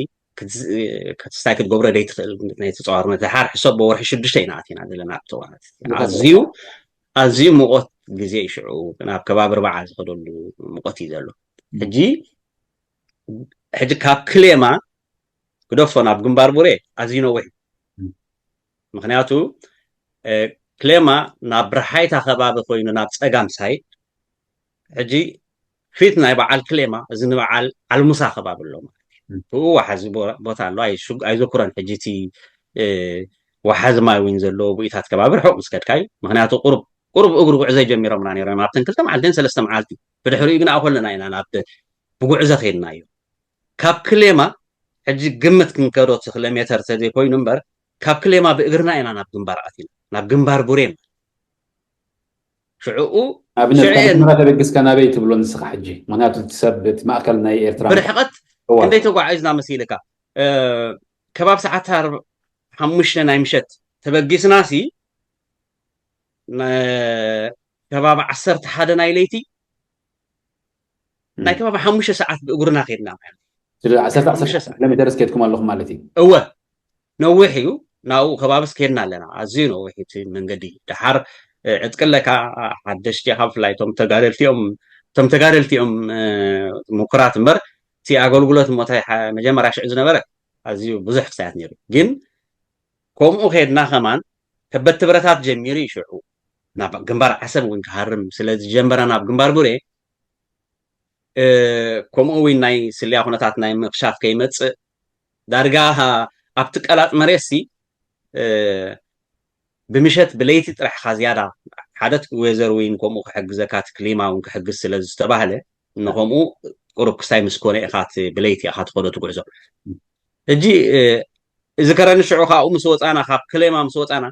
ክትስታይ ክትገብሮ ደይትኽእል ናይ ተፀዋርነት ድሓር ሕሰብ ብወርሒ ሽዱሽተ ኢና ኣቲና ዘለና ኣብቲ እዋናት ኣዝዩ ኣዝዩ ሙቐት ግዜ እዩ ሽዑ ናብ ከባቢ ርባዓ ዝኸደሉ ሙቐት እዩ ዘሎ ሕጂ ሕጂ ካብ ክሌማ ግደፎ ናብ ግንባር ቡሬ ኣዝዩ ነዊሕ ምክንያቱ ክሌማ ናብ ብርሓይታ ከባቢ ኮይኑ ናብ ፀጋም ሳይድ ሕጂ ፊት ናይ በዓል ክሌማ እዚ ንበዓል ዓልሙሳ ከባቢ ኣሎ ማለት እዩ ብኡ ዋሓዚ ቦታ ኣሎ ኣይዘኩረን ሕጂ እቲ ዋሓዚ ማይ እውን ዘለዎ ብኢታት ከባቢ ርሑቕ ምስ ከድካዩ ምክንያቱ ቁሩብ ቁሩብ እግሪ ጉዕዞ ጀሚሮምና ነሮም ኣብተን ክልተ መዓልትን ሰለስተ መዓልቲ ብድሕሪኡ ግን ኣኮለና ኢና ኢና ናብ ብጉዕዞ ከይድናዮ ካብ ክሌማ ሕጂ ግምት ክንከዶ ኪሎ ሜተር ተዘይኮይኑ እምበር ካብ ክሌማ ብእግርና ኢና ናብ ግንባር ኣቲና ናብ ግንባር ቡሬ ሽዕኡ ኣብነት ተበግስካ ናበይ ትብሎ ንስኻ ሕጂ ምክንያቱ ሰብ እቲ ማእከል ናይ ኤርትራ ብርሕቐት ክንደይ ተጓዒዝና መሲልካ ከባብ ሰዓት ሓሙሽተ ናይ ምሸት ተበጊስና ሲ ከባቢ ዓሰርተ ሓደ ናይ ለይቲ ናይ ከባቢ ሓሙሽተ ሰዓት ብእግርና ከድና ማለት ኪሎ ሜተርስ ከድኩም ኣለኹም ማለት እዩ እወ ነዊሕ እዩ ናብኡ ከባቢ ስኬድና ኣለና ኣዝዩ ነዊሕ እቲ መንገዲ ድሓር ዕጥቅለካ ሓደሽቲ ኢኻ ብፍላይ እቶም ተጋደልቲኦም እቶም ተጋደልቲኦም ምኩራት እምበር እቲ ኣገልግሎት ሞታይ መጀመርያ ሽዑ ዝነበረ ኣዝዩ ብዙሕ ክሳያት ነይሩ ግን ከምኡ ከድና ከማን ከበድቲ ብረታት ጀሚሩ እዩ ሽዑ ናብ ግንባር ዓሰብ እውን ክሃርም ስለ ዝጀመረ ናብ ግንባር ቡሬ ከምኡ እውን ናይ ስልያ ኩነታት ናይ ምክሻፍ ከይመፅእ ዳርጋ ኣብቲ ቀላጥ መሬት ሲ ብምሸት ብለይቲ ጥራሕ ኢኻ ዝያዳ ሓደት ወዘር እውን ከምኡ ክሕግዘካ እቲ ክሊማ እውን ክሕግዝ ስለ ዝተባህለ ንከምኡ ቁሩብ ክሳይ ምስ ኮነ ኢኻ እቲ ብለይቲ ኢኻ ትኸዶ ትጉዕዞ ሕጂ እዚ ከረኒ ሽዑ ካብኡ ምስ ወፃና ካብ ክሌማ ምስ ወፃና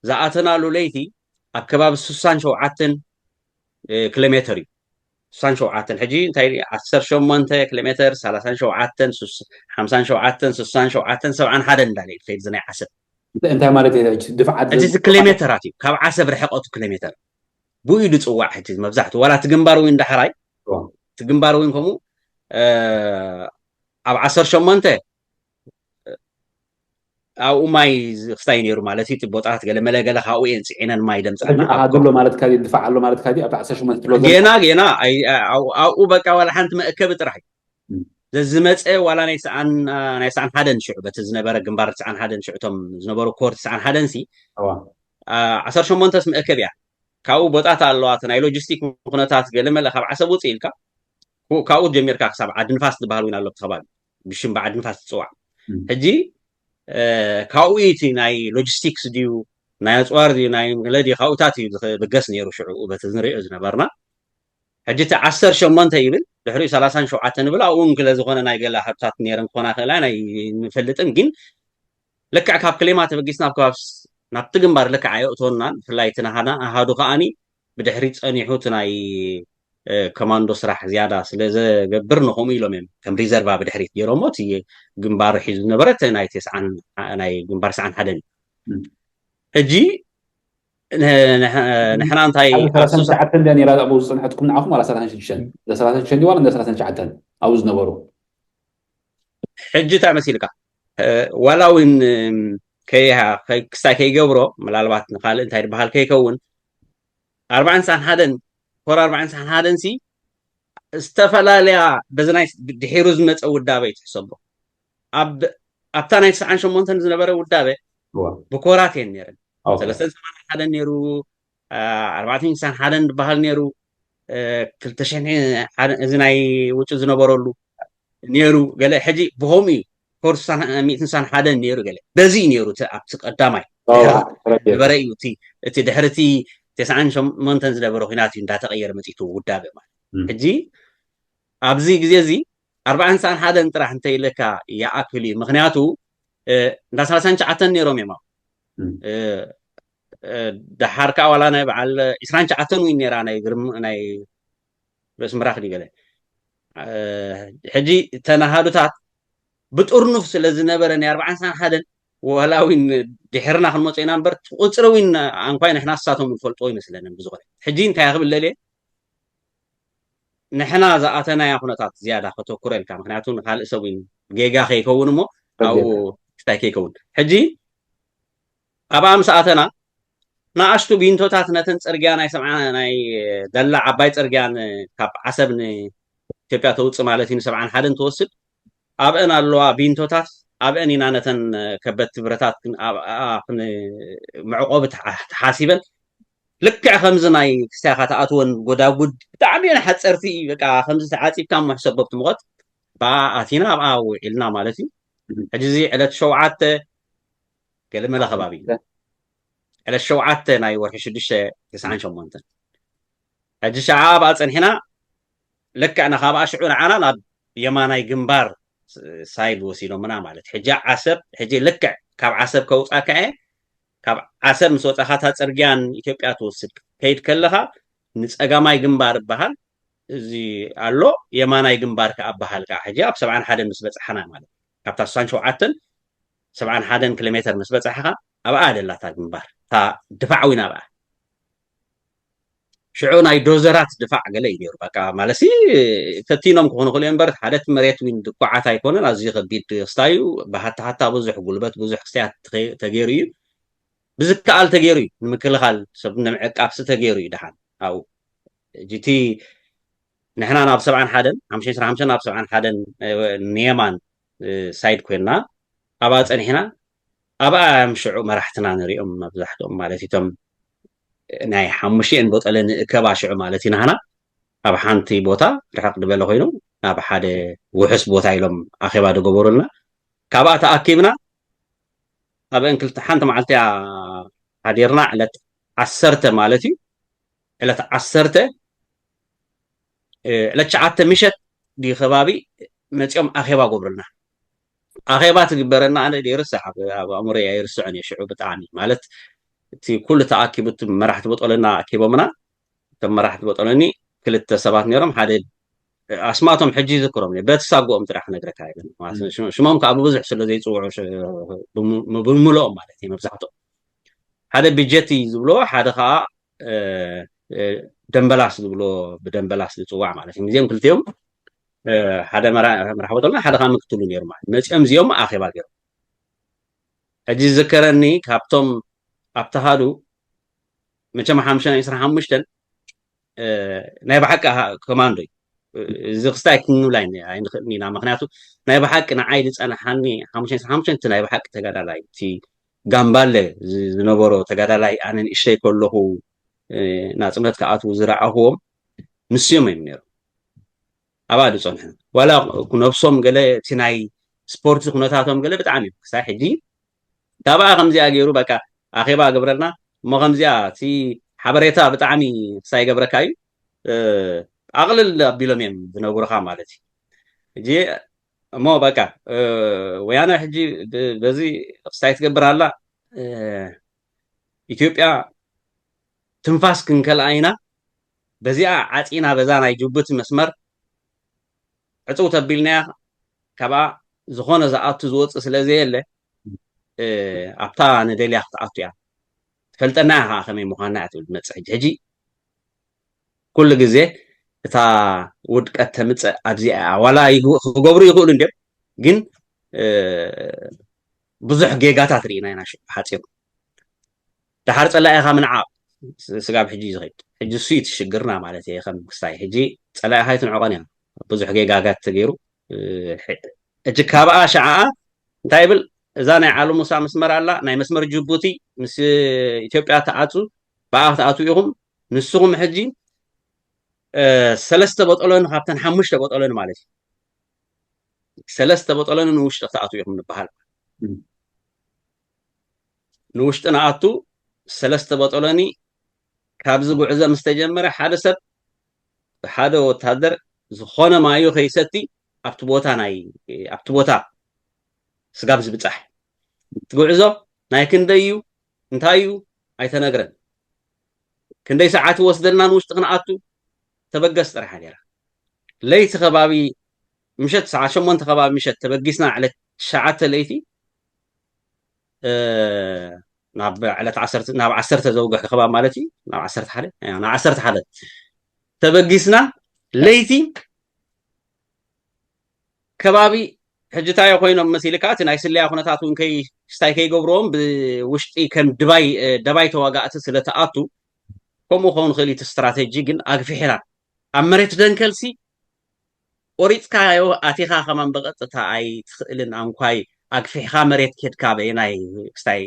ዝኣተናሉ ለይቲ ኣብ ከባቢ ስሳን ሸውዓተን ኪሎ ሜተር እዩ ስሳን ሸውዓተን ሕጂ እንታይ ዓሰርተ ሸሞንተ ኪሎ ሜተር ሰላሳን ሸውዓተን ሓምሳን ሸውዓተን ስሳን ሸውዓተን ሰብዓን ሓደን እንዳለ እዩ ከይድ ዝናይ ዓሰብ እንታይ ማለት እዩ ድፍዓት ሕጂ እዚ ኪሎ ሜተራት እዩ ካብ ዓሰብ ርሕቀቱ ኪሎ ሜተር ብኡ እዩ ዝፅዋዕ ሕጂ መብዛሕትኡ ዋላ እቲ ግንባር እውን ዳሕራይ እቲ ግንባር እውን ከምኡ ኣብ ዓሰርተ ሸሞንተ ኣብኡ ማይ ክስታይ ነይሩ ማለት እዩ ቦጣት ገለ መለ ገለ ካብኡ እየን ፅዒነን ማይ ደምፅኣና ኣሎ ማለት ካ ድፋዕ ኣሎ ማለት ካ ኣብቲ ዓሰርተ ሸሞንተ ትብሎ ጌና ጌና ኣብኡ በቃ ዋላ ሓንቲ መእከቢ ጥራሕ እዩ ዝመፀ ዋላ ናይ ሰዓን ናይ ሰዓን ሓደን ሽዑ በቲ ዝነበረ ግንባር ሰዓን ሓደን ሽዑ እቶም ዝነበሩ ኮር ሰዓን ሓደን ሲ ዓሰርተ ሸሞንተስ መእከብ እያ ካብኡ ቦጣት ኣለዋ ናይ ሎጂስቲክ ኩነታት ገለ መለ ካብ ዓሰብ ውፅእ ኢልካ ካብኡ ጀሚርካ ክሳብ ዓዲ ንፋስ ዝበሃል እውን ኣሎ ከባቢ ብሽም ብዓዲ ንፋስ ትፅዋዕ ሕጂ ካብኡ እቲ ናይ ሎጂስቲክስ ድዩ ናይ ኣፅዋር ድዩ ናይ መለ ድዩ ካብኡታት እዩ ዝብገስ ነይሩ ሽዑ በቲ ንሪኦ ዝነበርና ሕጂ እቲ ዓሰርተ ሸሞንተ ይብል ድሕሪኡ ሰላሳን ሸውዓተን ይብል ኣብኡ እውን ክለ ዝኾነ ናይ ገለ ሃብታት ነይረን ክኾና ክእላ ናይ ንፈልጥን ግን ልክዕ ካብ ክሌማ ተበጊስና ኣብ ከባቢ ናብቲ ግንባር ልክዕ ኣየእተወናን ብፍላይ እቲ ናሃና ኣሃዱ ከዓኒ ብድሕሪት ፀኒሑ እቲ ናይ ኮማንዶ ስራሕ ዝያዳ ስለ ዘገብር ንከምኡ ኢሎም እዮም ከም ሪዘርቫ ብድሕሪት ገይሮሞ እቲ ግንባር ሒዙ ዝነበረ ናይ ናይ ግንባር ሰዓን ሓደን እዩ ሕጂ ንሕና እንታይ ሰላሳን ትሽዓተን ድያ ነራ ኣብኡ ዝፅንሐትኩም ንዓኹም ዋላ ሰላሳን ሽዱሽተን እንደ ሰላሳን ሽዱሽተን ድዩ ዋላ እንደ ሰላሳን ትሽዓተን ኣብኡ ዝነበሩ ሕጂ እንታይ መሲልካ ዋላ እውን ክስታይ ከይገብሮ ምናልባት ንካልእ እንታይ ዝበሃል ከይከውን ኣርባዕን ሳን ሓደን ኮር ኣርባዕን ሳን ሓደን ሲ ዝተፈላለያ በዚ ናይ ድሒሩ ዝመፀ ውዳበ እዩ ትሕሰቦ ኣብታ ናይ ትስዓን ሸሞንተን ዝነበረ ውዳበ ብኮራት እየን ነይረን ሰለስተን ሰማንያን ሓደን ነይሩ ኣርባዕተን ሳን ሓደን ዝበሃል ነይሩ ክልተ ሽሕን እዚ ናይ ውጭ ዝነበረሉ ነይሩ ገለ ሕጂ ብኸምኡ እዩ ኮርስ ሚእትን ሳን ሓደን ነይሩ ገለ በዚ እዩ ነይሩ ኣብቲ ቀዳማይ ዝበረ እዩ እቲ ድሕርቲ ተስዓን ሸሞንተን ዝነበረ ኩናት እዩ እንዳተቀየረ መፂቱ ውዳበ ማለት ሕጂ ኣብዚ ግዜ እዚ ኣርባዕን ሳን ሓደን ጥራሕ እንተኢለካ ይኣክል እዩ ምክንያቱ እንዳ ሰላሳን ትሽዓተን ነይሮም እዮም ደሓር ከዓ ዋላ ናይ በዓል ዕስራን ትሽዓተን እውን ነራ ናይ ግርም ናይ ርእሲ ምራኽ ድዩ ገለ ሕጂ ተናሃዱታት ብጥርኑፍ ስለ ዝነበረ ናይ ኣርባዓን ሓደን ዋላ እውን ድሕርና ክንመፅእ ኢና እምበር ቁፅሪ እውን ኣንኳይ ንሕና ንሳቶም ንፈልጦ ይመስለንን ብዝኾነ ሕጂ እንታይ ክብል ለልየ ንሕና ዝኣተናያ ኩነታት ዝያዳ ከተኩረ ኢልካ ምክንያቱ ንካልእ ሰብ እውን ጌጋ ከይከውን እሞ ኣብኡ ክስታይ ከይከውን ሕጂ ኣብኣ ምስ ኣተና ንኣሽቱ ቢንቶታት ነተን ፅርግያ ናይ ሰምዓ ናይ ደላ ዓባይ ፅርግያን ካብ ዓሰብ ንኢትዮጵያ ተውፅእ ማለት እዩ ንሰብዓን ሓደን ትወስድ ኣብአን ኣለዋ ቢንቶታት ኣብአን ኢና ነተን ከበድቲ ብረታት መዕቆቢ ተሓሲበን ልክዕ ከምዚ ናይ ክስታይካ ተኣትወን ጎዳጉድ ብጣዕሚ እየን ሓፀርቲ በቃ ከምዚ ተዓፂብካ እሞ ሕሰብ በብቲ ሙቐት ብኣ ኣቲና ኣብኣ ውዒልና ማለት እዩ ሕጂ እዚ ዕለት ሸውዓተ ገለመለ ከባቢ እዩ ዕለት ሸውዓተ ናይ ወርሒ ሽዱሽተ ተስዓን ሸሞንተን ሕጂ ሸዓ ኣብኣ ፀኒሕና ልክዕ ንካብኣ ሽዑ ንዓና ናብ የማናይ ግንባር ሳይድ ወሲዶምና ማለት ሕጂ ዓሰብ ሕጂ ልክዕ ካብ ዓሰብ ከውፃካ እየ ካብ ዓሰብ ምስ ወፃኻ እታ ፅርግያን ኢትዮጵያ ትወስድ ከይድ ከለኻ ንፀጋማይ ግንባር እበሃል እዚ ኣሎ የማናይ ግንባር ከዓ እበሃል ከዓ ሕጂ ኣብ ሰብዓን ሓደን ምስ በፃሓና ማለት ካብታ ስሳን ሸውዓተን ሰብዓን ሓደን ኪሎ ሜተር ምስ በፃሕኻ ኣብኣ ደላታ ግንባር እታ ድፋዕ እውን ኣብኣ ሽዑ ናይ ዶዘራት ድፋዕ ገለ እዩ ነይሩ በቃ ማለሲ ፈቲኖም ክኾኑ ክልኦ እምበር ሓደ እቲ መሬት ዊን ድኳዓት ኣይኮነን ኣዝዩ ከቢድ ክስታ እዩ ብሃታሃታ ብዙሕ ጉልበት ብዙሕ ክስታያት ተገይሩ እዩ ብዝከኣል ተገይሩ እዩ ንምክልኻል ሰብ ንምዕቃብሲ ተገይሩ እዩ ድሓን ኣብኡ ሕጂ እቲ ንሕና ናብ ሰብዓን ሓደን ሓምሽን ስራ ሓምሽን ናብ ሰብዓን ሓደን ንየማን ሳይድ ኮይንና ኣብኣ ፀኒሕና ኣብኣ እዮም ሽዑ መራሕትና ንሪኦም መብዛሕትኦም ማለት እቶም ናይ ሓሙሽቲኤን ቦጠለ ንእከባ ሽዑ ማለት እዩ ናህና ኣብ ሓንቲ ቦታ ርሕቕ ዝበለ ኮይኑ ናብ ሓደ ውሑስ ቦታ ኢሎም ኣኼባ ዝገበሩልና ካብኣ ተኣኪብና ኣብአን ክልተ ሓንቲ መዓልቲ እያ ሓዲርና ዕለት ዓሰርተ ማለት እዩ ዕለት ዓሰርተ ዕለት ትሽዓተ ምሸት ድዩ ከባቢ መፂኦም ኣኼባ ገብሩልና ኣኼባ ትግበረና ኣነ ይርስዕ ኣብ ኣእምሮ ኣይርስዕን እየ ሽዑ ብጣዕሚ ማለት እቲ ኩሉ ተኣኪቡ እቲ መራሕቲ በጦለና ኣኪቦምና እቶም መራሕቲ በጦለኒ ክልተ ሰባት ነይሮም ሓደ ኣስማቶም ሕጂ ይዝክሮም በቲ ሳጎኦም ጥራሕ ክነግረካ ሽሞም ከዓ ብብዙሕ ስለ ዘይፅውዑ ብምልኦም ማለት እዩ መብዛሕትኦም ሓደ ብጀቲ ዝብሎ ሓደ ከዓ ደንበላስ ዝብሎ ብደንበላስ ዝፅዋዕ ማለት እዩ እዚኦም ክልቲኦም ሓደ መራሒ ቦጠልና ሓደ ከዓ ምክትሉ ነይሩ ማለት መፂኦም እዚኦም ኣኼባ ገይሮም ሕጂ ዝዝከረኒ ካብቶም ኣብቲ ሃዱ መቸም ሓምሽተ ናይ ዕስራ ሓሙሽተን ናይ ብሓቂ ኮማንዶ እዩ እዚ ክስታይ ክንብላ ኣይንኽእልን ኢና ምክንያቱ ናይ ብሓቂ ንዓይ ዝፀናሓኒ ሓሙሽተ ሓሙሽተ ናይ ብሓቂ ተጋዳላይ እቲ ጋምባለ ዝነበሮ ተጋዳላይ ኣነ ንእሽተይ ከለኹ ናፅነት ክኣትዉ ዝረኣኽዎም ንስዮም እዮም ነይሮም ኣብኣ ዝፀንሑ ዋላ ነብሶም ገለ እቲ ናይ ስፖርቲ ኩነታቶም ገለ ብጣዕሚ እዮም ክሳይ ሕጂ ካብኣ ከምዚኣ ገይሩ በቃ ኣኼባ ገብረልና እሞ ከምዚኣ እቲ ሓበሬታ ብጣዕሚ ክሳይ ገብረካ እዩ ኣቕልል ኣቢሎም እዮም ዝነግሩኻ ማለት እዩ ሕጂ እሞ በቃ ወያነ ሕጂ በዚ ክስታይ ትገብር ኣላ ኢትዮጵያ ትንፋስ ክንከልኣ ኢና በዚኣ ዓፂና በዛ ናይ ጅቡቲ መስመር ዕፅው ተቢልናያ ካብኣ ዝኾነ ዝኣቱ ዝወፅእ ስለ ዘየለ ኣብታ ንደልያ ክትኣቱ እያ ትፈልጠና እያ ከዓ ከመይ ምዃንና እያ ትብል ትመፅእ ሕጂ ሕጂ ኩሉ ግዜ እታ ውድቀት ተምፅእ ኣብዚኣ እያ ዋላ ክገብሩ ይኽእሉ እንዲም ግን ብዙሕ ጌጋታት ርኢና ኢና ሓፂሩ ድሓር ፀላኢኻ ምንዓቕ ስጋብ ሕጂ ዝኸይድ ሕጂ እሱ እዩ ትሽግርና ማለት እየ ከም ክስታይ ሕጂ ፀላኢኻ ይትንዕቐን እያ ብዙሕ ጌጋጋት ተገይሩ ሕጂ ካብኣ ሸዓኣ እንታይ ይብል እዛ ናይ ዓለሙሳ መስመር ኣላ ናይ መስመር ጅቡቲ ምስ ኢትዮጵያ ተኣፁ ብኣ ክትኣትዉ ኢኹም ንስኹም ሕጂ ሰለስተ በጠሎኒ ካብተን ሓሙሽተ በጠሎኒ ማለት እዩ ሰለስተ በጠሎኒ ንውሽጢ ክትኣትዉ ኢኹም ንበሃል ንውሽጢ ንኣቱ ሰለስተ በጠሎኒ ካብዚ ጉዕዞ ምስ ተጀመረ ሓደ ሰብ ሓደ ወታደር ዝኾነ ማዩ ከይሰቲ ኣብቲ ቦታ ናይ ኣብቲ ቦታ ስጋብ ዝብፃሕ እቲ ጉዕዞ ናይ ክንደይ እዩ እንታይ እዩ ኣይተነግረን ክንደይ ሰዓት ይወስደልና ንውሽጢ ክንኣቱ ተበገስ ጥራሕ ነራ ለይቲ ከባቢ ምሸት ሰዓት ሸሞንተ ከባቢ ምሸት ተበጊስና ዕለት ትሽዓተ ለይቲ ናብ ዕለት ዓሰርተ ናብ ዓሰርተ ዘውግሕ ከባቢ ማለት እዩ። ናብ ዓሰርተ ሓደ ናብ ዓሰርተ ሓደ ተበጊስና ለይቲ ከባቢ ሕጂ እንታይ ኮይኖም መሲልካ እቲ ናይ ስለያ ኩነታት እውን ከይ ስታይ ከይገብርዎም ብውሽጢ ከም ድባይ ደባይ ተዋጋእቲ ስለተኣቱ ከምኡ ክኸውን ክእል እቲ ስትራቴጂ ግን ኣግፊሕና ኣብ መሬት ደንከልሲ ቆሪፅካዮ ኣቲኻ ከማን ብቐጥታ ኣይትኽእልን ኣንኳይ ኣግፊሕካ መሬት ኬድካ በየናይ ክስታይ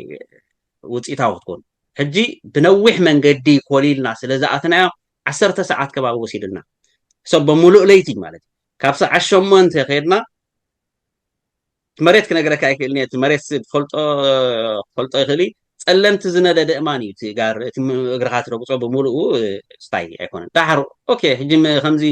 ውፅኢታዊ ክትኮን ሕጂ ብነዊሕ መንገዲ ኮሊልና ስለ ዝኣትናዮ ዓሰርተ ሰዓት ከባቢ ወሲድልና ሰብ ብምሉእ ለይቲ ማለት እዩ ካብ ሰዓት ሸሞንተ ከድና መሬት ክነግረካ ኣይክእልን እቲ መሬት ዝፈልጦ ክፈልጦ ይኽእል ጸለምቲ ዝነደደ እማን እዩ እቲ ጋር እቲ እግርኻ ትረግጾ ብምሉኡ ስታይ ኣይኮነን ዳሕር ኦኬ ሕጂ ከምዚ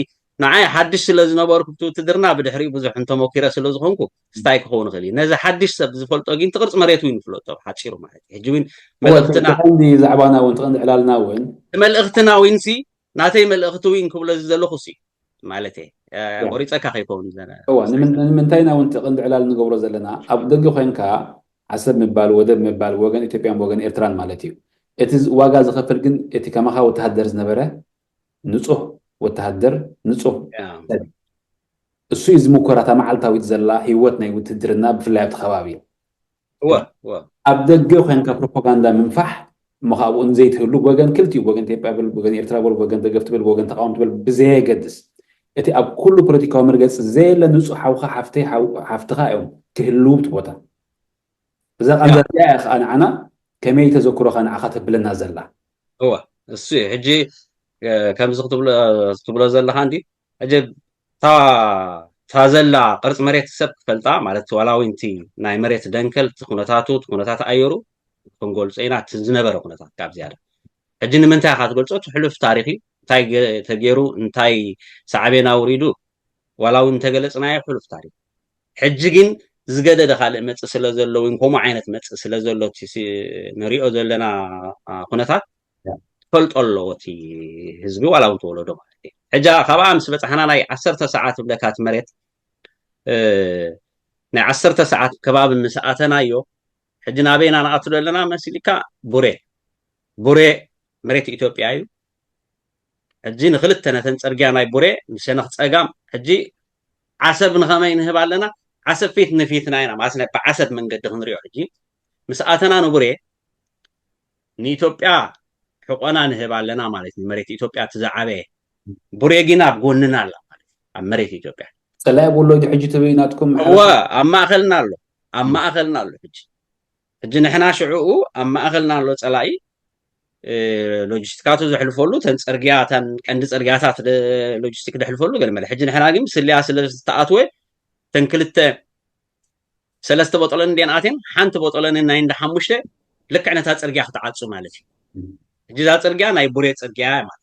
ንዓይ ሓድሽ ስለ ዝነበርኩ ብቲ ውትድርና ብድሕሪኡ ብዙሕ እንተመኪረ ስለ ዝኾንኩ ስታይ ክኸውን ይኽእል እዩ ነዚ ሓድሽ ሰብ ዝፈልጦ ግን ትቕርፂ መሬት እውን ይፍለጦ ሓፂሩ ማለት እዩ ሕጂ እውን መልእኽትና ቀንዲ ዛዕባና እውን ትቐንዲ ዕላልና እውን መልእኽትና እውን ሲ ናተይ መልእኽቲ እውን ክብሎ እዚ ዘለኹ ሲ ማለት እየ ቆሪፀካ ከይከውን እዋ ንምንታይ ኢና እውን ትቐንዲ ዕላል ንገብሮ ዘለና ኣብ ደገ ኮይንካ ዓሰብ ምባል ወደብ ምባል ወገን ኢትዮጵያን ወገን ኤርትራን ማለት እዩ እቲ ዋጋ ዝኸፍል ግን እቲ ከማኻ ወተሃደር ዝነበረ ንጹህ ወተሃደር ንጹህ ሰብ እሱ እዩ ዝምኮር እታ መዓልታዊት ዘላ ህይወት ናይ ውትድርና ብፍላይ ኣብቲ ከባቢ ኣብ ደገ ኮይንካ ፕሮፓጋንዳ ምንፋሕ እሞ ካብኡ ንዘይትህሉ ብወገን ክልቲኡ ብወገን ኢትዮጵያ ብል ብወገን ኤርትራ ብል ብወገን ደገፍ ትብል ብወገን ተቃወም ትብል ብዘየገድስ እቲ ኣብ ኩሉ ፖለቲካዊ መርገፂ ዘየለ ንፁህ ሓውካ ሓፍተይ ሓፍትካ እዮም ክህልው እቲ ቦታ እዛ ቃንዛ እዚኣ እያ ከዓ ንዓና ከመይ ተዘክሮካ ንዓካ ተብለና ዘላ እወ እሱ እዩ ሕጂ ከምዚ ክትብሎ ዘለካ እንዲ ሕጂ እታ ዘላ ቅርፂ መሬት ሰብ ክፈልጣ ማለት ዋላ እውን እቲ ናይ መሬት ደንከል እቲ ኩነታቱ እቲ ኩነታት ኣየሩ ክንገልፆ ኢና እቲ ዝነበረ ኩነታት ካብ ዝያዳ ሕጂ ንምንታይ ኢካ ትገልፆ እቲ ሕሉፍ ታሪክ እዩ እንታይ ተገይሩ እንታይ ሳዕቤን ኣውሪዱ ዋላ እውን እንተገለፅናዮ ሕሉፍ ታሪክ ሕጂ ግን ዝገደደ ካልእ መፅእ ስለ ዘሎ እውን ከምኡ ዓይነት መፅእ ስለ ዘሎ ንሪኦ ዘለና ኩነታት ክፈልጦ ኣለዎ እቲ ህዝቢ ዋላ እውን ተወለዶ ማለት እዩ ሕጂ ካብኣ ምስ በፃሕና ናይ ዓሰርተ ሰዓት ብለካ እቲ መሬት ናይ ዓሰርተ ሰዓት ከባቢ ምስ ኣተናዮ ሕጂ ናበይና ንኣቱ ዘለና መሲልካ ቡሬ ቡሬ መሬት ኢትዮጵያ እዩ ሕጂ ንክልተ ነተን ፅርግያ ናይ ቡሬ ንሸነኽ ፀጋም ሕጂ ዓሰብ ንኸመይ ንህብ ኣለና ዓሰብ ፊት ንፊትና ኢና ማለት ናይ ብዓሰብ መንገዲ ክንሪኦ ሕጂ ምስ ኣተና ንቡሬ ንኢትዮጵያ ሕቆና ንህብ ኣለና ማለት እዩ መሬት ኢትዮጵያ እቲ ዝዓበየ ቡሬ ግን ኣብ ጎንና ኣላ ማለት ኣብ መሬት ኢትዮጵያ ፀላኢ ቦሎ ዶ ሕጂ ትብል ናትኩም እወ ኣብ ማእኸልና ኣሎ ኣብ ማእኸልና ኣሎ ሕጂ ሕጂ ንሕና ሽዕኡ ኣብ ማእኸልና ኣሎ ፀላኢ ሎጂስቲካቱ ዘሕልፈሉ ተን ፅርግያ ተን ቀንዲ ፅርግያታት ሎጂስቲክ ዘሕልፈሉ ገለ መለ ሕጂ ንሕና ግን ስልያ ስለ ዝተኣትወ ተን ክልተ ሰለስተ ቦጦለን እንዴን ኣትየን ሓንቲ ቦጦለን ናይ እንዳ ሓሙሽተ ልክዕ ነታ ፅርግያ ክትዓፁ ማለት እዩ ሕጂ እዛ ፅርግያ ናይ ቡሬ ፅርግያ ማለት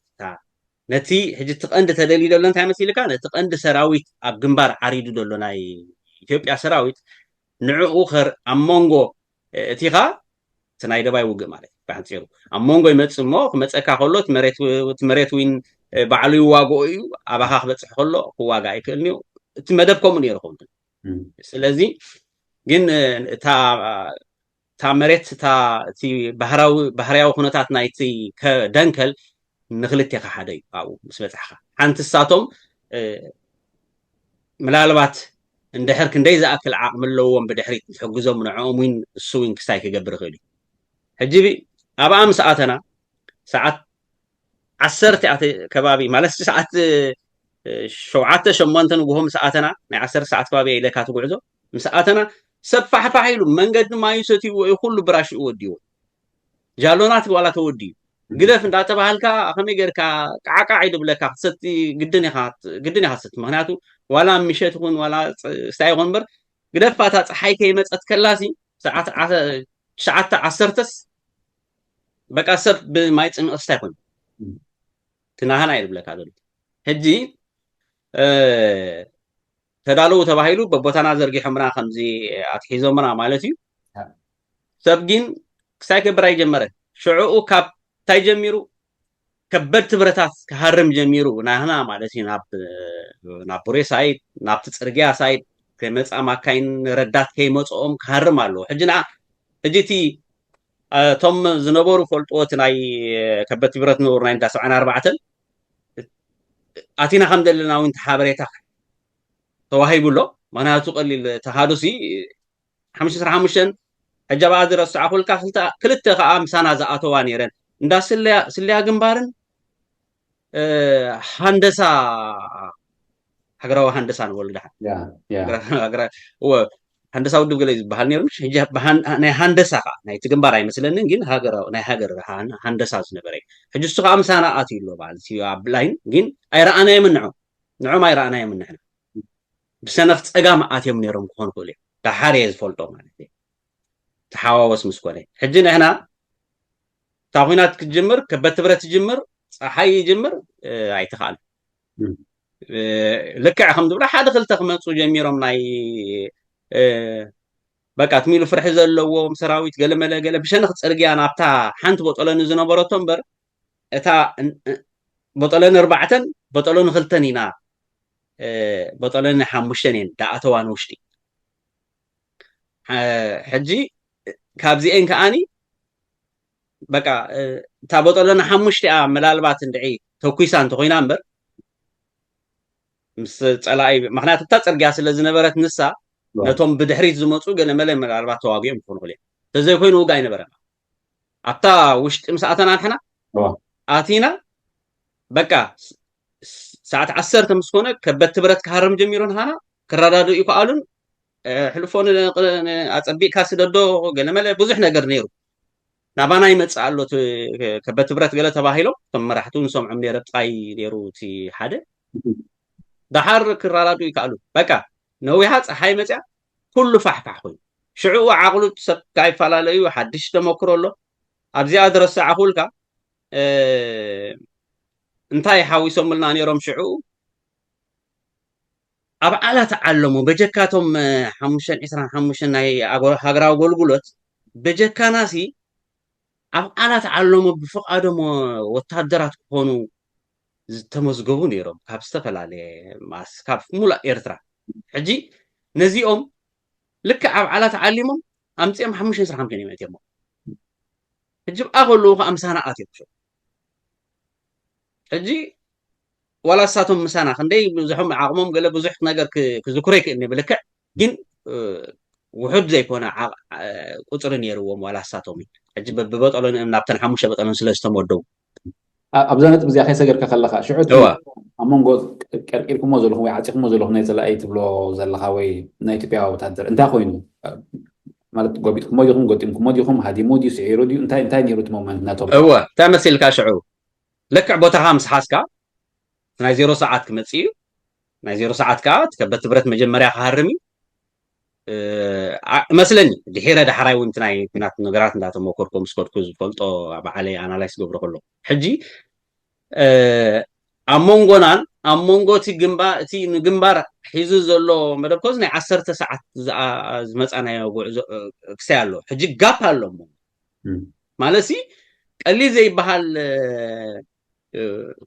ነቲ ሕጂ እቲ ቀንዲ ተደልዩ ዘሎ እንታይ መሲልካ ነቲ ቀንዲ ሰራዊት ኣብ ግንባር ዓሪዱ ዘሎ ናይ ኢትዮጵያ ሰራዊት ንዕኡ ኣብ መንጎ እቲኻ እቲ ናይ ደባይ ውግእ ማለት እዩ ብሓንፂሩ ኣብ መንጎ ይመፅእ እሞ ክመፀካ ከሎ እቲ መሬት እውን ባዕሉ ይዋግኦ እዩ ኣባኻ ክበፅሕ ከሎ ክዋጋ ኣይክእልን እዩ እቲ መደብ ከምኡ ነይሩ ክኸውን ስለዚ ግን እታ እታ መሬት እታ እቲ ባህራዊ ባህርያዊ ኩነታት ናይቲ ደንከል ንክልቴካ ሓደ እዩ ኣብኡ ምስ በፃሕካ ሓንቲ ሳቶም ምናልባት እንድሕር ክንደይ ዝኣክል ዓቕሚ ኣለዎም ብድሕሪት ዝሕግዞም ንዕኦም ውን እሱ ውን ክስታይ ክገብር ይኽእል እዩ ሕጂ ኣብኣ ምስ ኣተና ሰዓት ዓሰርተ ኣተ ከባቢ ማለት ሰዓት ሸውዓተ ሸሞንተ ንግሆ ምስ ኣተና ናይ ዓሰርተ ሰዓት ከባቢ ኢለካ ትጉዕዞ ምስ ኣተና ሰብ ፋሕፋሕ ኢሉ መንገዲ ማዩ ሰትይዎ እዩ ኩሉ ብራሽኡ ወዲዎ ጃሎናት ዋላ ተወዲዩ ግደፍ እንዳተባሃልካ ከመይ ጌርካ ቃዕቃዕ ይድብለካ ክትሰቲ ግድን ኢኻ ግድን ኢኻ ትሰቲ ምክንያቱ ዋላ ምሸት ይኹን ዋላ ስታይ ይኹን እምበር ግደፋ እታ ፀሓይ ከይመፀት ከላሲ ሰዓት ትሽዓተ ዓሰርተስ በቃ ሰብ ብማይ ፅምእ ክስታይ ኮይኑ ትናሃና እዩ ዝብለካ ዘሎ ሕጂ ተዳለዉ ተባሂሉ በቦታና ዘርጊሖምና ከምዚ ኣትሒዞምና ማለት እዩ ሰብ ግን ክሳይ ክብር ኣይጀመረ ሽዕኡ ካብ እንታይ ጀሚሩ ከበድቲ ብረታት ክሃርም ጀሚሩ፣ ናህና ማለት እዩ፣ ናብ፣ ናብ ቡሬ ሳይድ፣ ናብቲ ጽርግያ ሳይድ ከይመጻ፣ ማካይን ረዳት ከይመጽኦም ክሃርም ኣለዎ። ሕጂ ንኣ፣ ሕጂ እቲ፣ እቶም ዝነበሩ ፈልጥዎ፣ እቲ ናይ ከበድቲ ብረት ዝነበሩ ናይ እንዳ ሰብዓን ኣርባዕተን፣ ኣቲና ከም ዘለና እውን እቲ ሓበሬታ ተዋሂቡ ኣሎ። ምኽንያቱ ቀሊል ተሃዱሲ ሓሙሽተ ዓሰርተ ሓሙሽተ፣ ሕጂ ኣብኣ ዝረሳዕኩልካ ክልተ፣ ክልተ ከኣ ምሳና ዝኣተዋ ነይረን። እንዳ ስለያ፣ ስለያ ግንባርን፣ እ፣ ሃንደሳ፣ ሃገራዊ ሃንደሳ ንበሉ ደሓን። ያ፣ ያ። ሃገራ-፣ ሃገራ-፣ እወ፣ ሃንደሳ ውድብ ገለ እዩ ዝበሃል ነይሩ፣ ምሽ? ሕጂ ብሃን-፣ ናይ ሃንደሳ ከኣ፣ ናይቲ ግንባር ኣይመስለንን፣ ግን ሃገራዊ፣ ናይ ሃገር ሃን-፣ ሃንደሳ ዝነበረ እዩ። ሕጂ እሱ ከኣ ምሳና ኣትዩ ኣሎ፣ በዓል እቲ ኣብ ላይን፣ ግን ኣይረኣናዮምን ንዑ። ንዑም ኣይረኣናዮምን ንሕና። ብሰነፍ ጸጋም ኣትዮም ነይሮም ክኾኑ ክእሉ እዮም። ደሓር እየ ዝፈልጦ ማለት እዩ። ተሓዋወስ ምስ ኮነ። ሕጂ ንሕና እታ ኲናት ክትጅምር፣ ከበድቲ ብረት ትጅምር፣ ጸሓይ ይጅምር፣ እ፣ ኣይተኻእለን። እም። እ፣ ልክዕ ከም ዝብሎ ሓደ ክልተ ክመጹ ጀሚሮም ናይ፣ እ፣ በቃ ትሚሉ ፍርሒ ዘለዎም ሰራዊት ገለመለ ገለ ብሸነኽ ጽርግያ ናብታ ሓንቲ ቦጦሎኒ ዝነበረቶ እምበር እታ ን-፣ ን-፣ ቦጦሎኒ ኣርባዕተን ቦጦሎኒ ክልተን ኢና፣ እ፣ ቦጦሎኒ ሓሙሽተን እየን ደኣተዋ ንውሽጢ። ሐ-፣ ሕጂ ካብዚኤን ከኣኒ በቃ፣ እ፣ እታ ቦጦሎኒ ሓሙሽተ እያ ምናልባት እንድዒ ተኩሳ እንተኾይና እምበር ምስ ጸላኢ፣ ምኽንያቱ እታ ጽርግያ ስለ ዝነበረት ንሳ፣ ዋ። ነቶም ብድሕሪት ዝመጹ ገለመለ ምናልባት ተዋጊኦም ክኾኑ ይኽእሉ እዮም። እንተዘይኮይኑ ውግእ ኣይነበረን። ኣብታ ውሽጢ ምስ ኣተና ንሕና ዋ። ኣቲና በቃ ስ-፣ ስ-፣ ሰዓት ዓሰርተ ምስ ኮነ ከበድቲ ብረት ክሃርም ጀሚሩ ንሃና ክረዳድኡ ይከኣሉን፣ እ፣ ሕልፎ ን-፣ ን-፣ ኣጸቢቕካ ስደዶ ገለመለ ብዙሕ ነገር ነይሩ። ናባና ይመጽእ ኣሎ እቲ ከበድቲ ብረት ገለ ተባሂሎም እቶም መራሕቲ እውን ሰምዖም ነይረ ጥራይ ነይሩ እቲ ሓደ። ደሓር ክረዳድኡ ይከኣሉ። በቃ ነዊሓ ጸሓይ መጽያ ኩሉ ፋሕፋሕ ኮይኑ። ሽዑ ዓቕሉ ሰብ ካይፈላለዩ ሓድሽ ተመክሮ ኣሎ። ኣብዚኣ ዝረሳዕኹልካ፣ እ፣ እንታይ ሓዊሶምልና ነይሮም ሽዑ? ኣብ ዓላ ተዓለሙ። በጀካቶም፣ እ፣ ሓሙሽተ ዒስራን ሓሙሽተን ናይ ኣጎ-፣ ሃገራዊ ኣገልግሎት በጀካናሲ ኣብ ዓላ ተዓለሙ ብፍቓዶም ወታደራት ክኾኑ ዝተመዝገቡ ነይሮም ካብ ዝተፈላለየ ማስ-፣ ካብ ሙላእ ኤርትራ። ሕጂ ነዚኦም ልክዕ ኣብ ዓላ ተዓሊሞም ኣምጺኦም ሓሙሽተ ዒስራን ሓሙሽተን እዮም ኣእትዮሞ። ሕጂ ብኣ ከለዉ ከኣ ምሳና ኣትዮም። ሕጂ ዋላ እሳቶም ምሳና ክንደይ ብዙሖም ዓቕሞም ገለ ብዙሕ ነገር ክ-፣ ክዝክሮ ይክእል እየ ብልክዕ፣ ግን፣ እ፣ ውሑድ ዘይኮነ ዓ-፣ ዓ-፣ ቁጽሪ ነይርዎም ዋላ እሳቶም እዩ። ሕጂ በ-፣ ብበጠሎን ናብተን ሓሙሽተ በጠሎን ስለ ዝተመደቡ። ኣ-፣ ኣብዛ ነጥቢ እዚኣ ከይሰገድካ ከለኻ፣ ሽዑ እቲ እዋ። ኣብ መንጎ ቀርቂርኩሞ ዘለኹም ወይ ዓጺኹሞ ዘለኹም ናይ ጸላኢ ትብሎ ዘለኻ ወይ ናይ ኢትዮጵያ ወታደር እንታይ ኮይኑ? ማለት ጎቢጥኩሞ ዲኹም፣ ገጢምኩሞ ዲኹም፣ ሃዲሙ ድዩ፣ ስዒሩ ድዩ፣ እንታይ፣ እንታይ ነይሩ እቲ ሞመንት ናቶም? እወ፣ እንታይ መሲልካ ሽዑ? ልክዕ ቦታኻ ምስ ሓዝካ፣ ናይ ዜሮ ሰዓት ክመጽእ እዩ። ናይ ዜሮ ሰዓት ከኣ እቲ ከበድቲ ብረት መጀመርያ ክሃርም እዩ። እ፣ ኣ-፣ እመስለኒ፣ ድሒረ ዳሕራይ እውን እቲ ናይ ኲናት ነገራት እንዳተመኮርኩ ምስ ከድኩ ዝፈልጦ ባዕለይ ኣናላይዝ ዝገብሮ ከለኹ። ሕጂ፣ እ፣ ኣብ መንጎናን ኣብ መንጎ እቲ ግንባ-፣ እቲ ንግንባር ሒዙ ዘሎ መደብ ኮዝ ናይ ዓሰርተ ሰዓት ዝኣ-፣ ዝመጻናዮ ጉዕዞ፣ እ፣ ክሳይ ኣሎ። ሕጂ ጋፕ ኣሎ እሞ። እም። ማለትሲ ቀሊል ዘይበሃል፣ እ፣ እ፣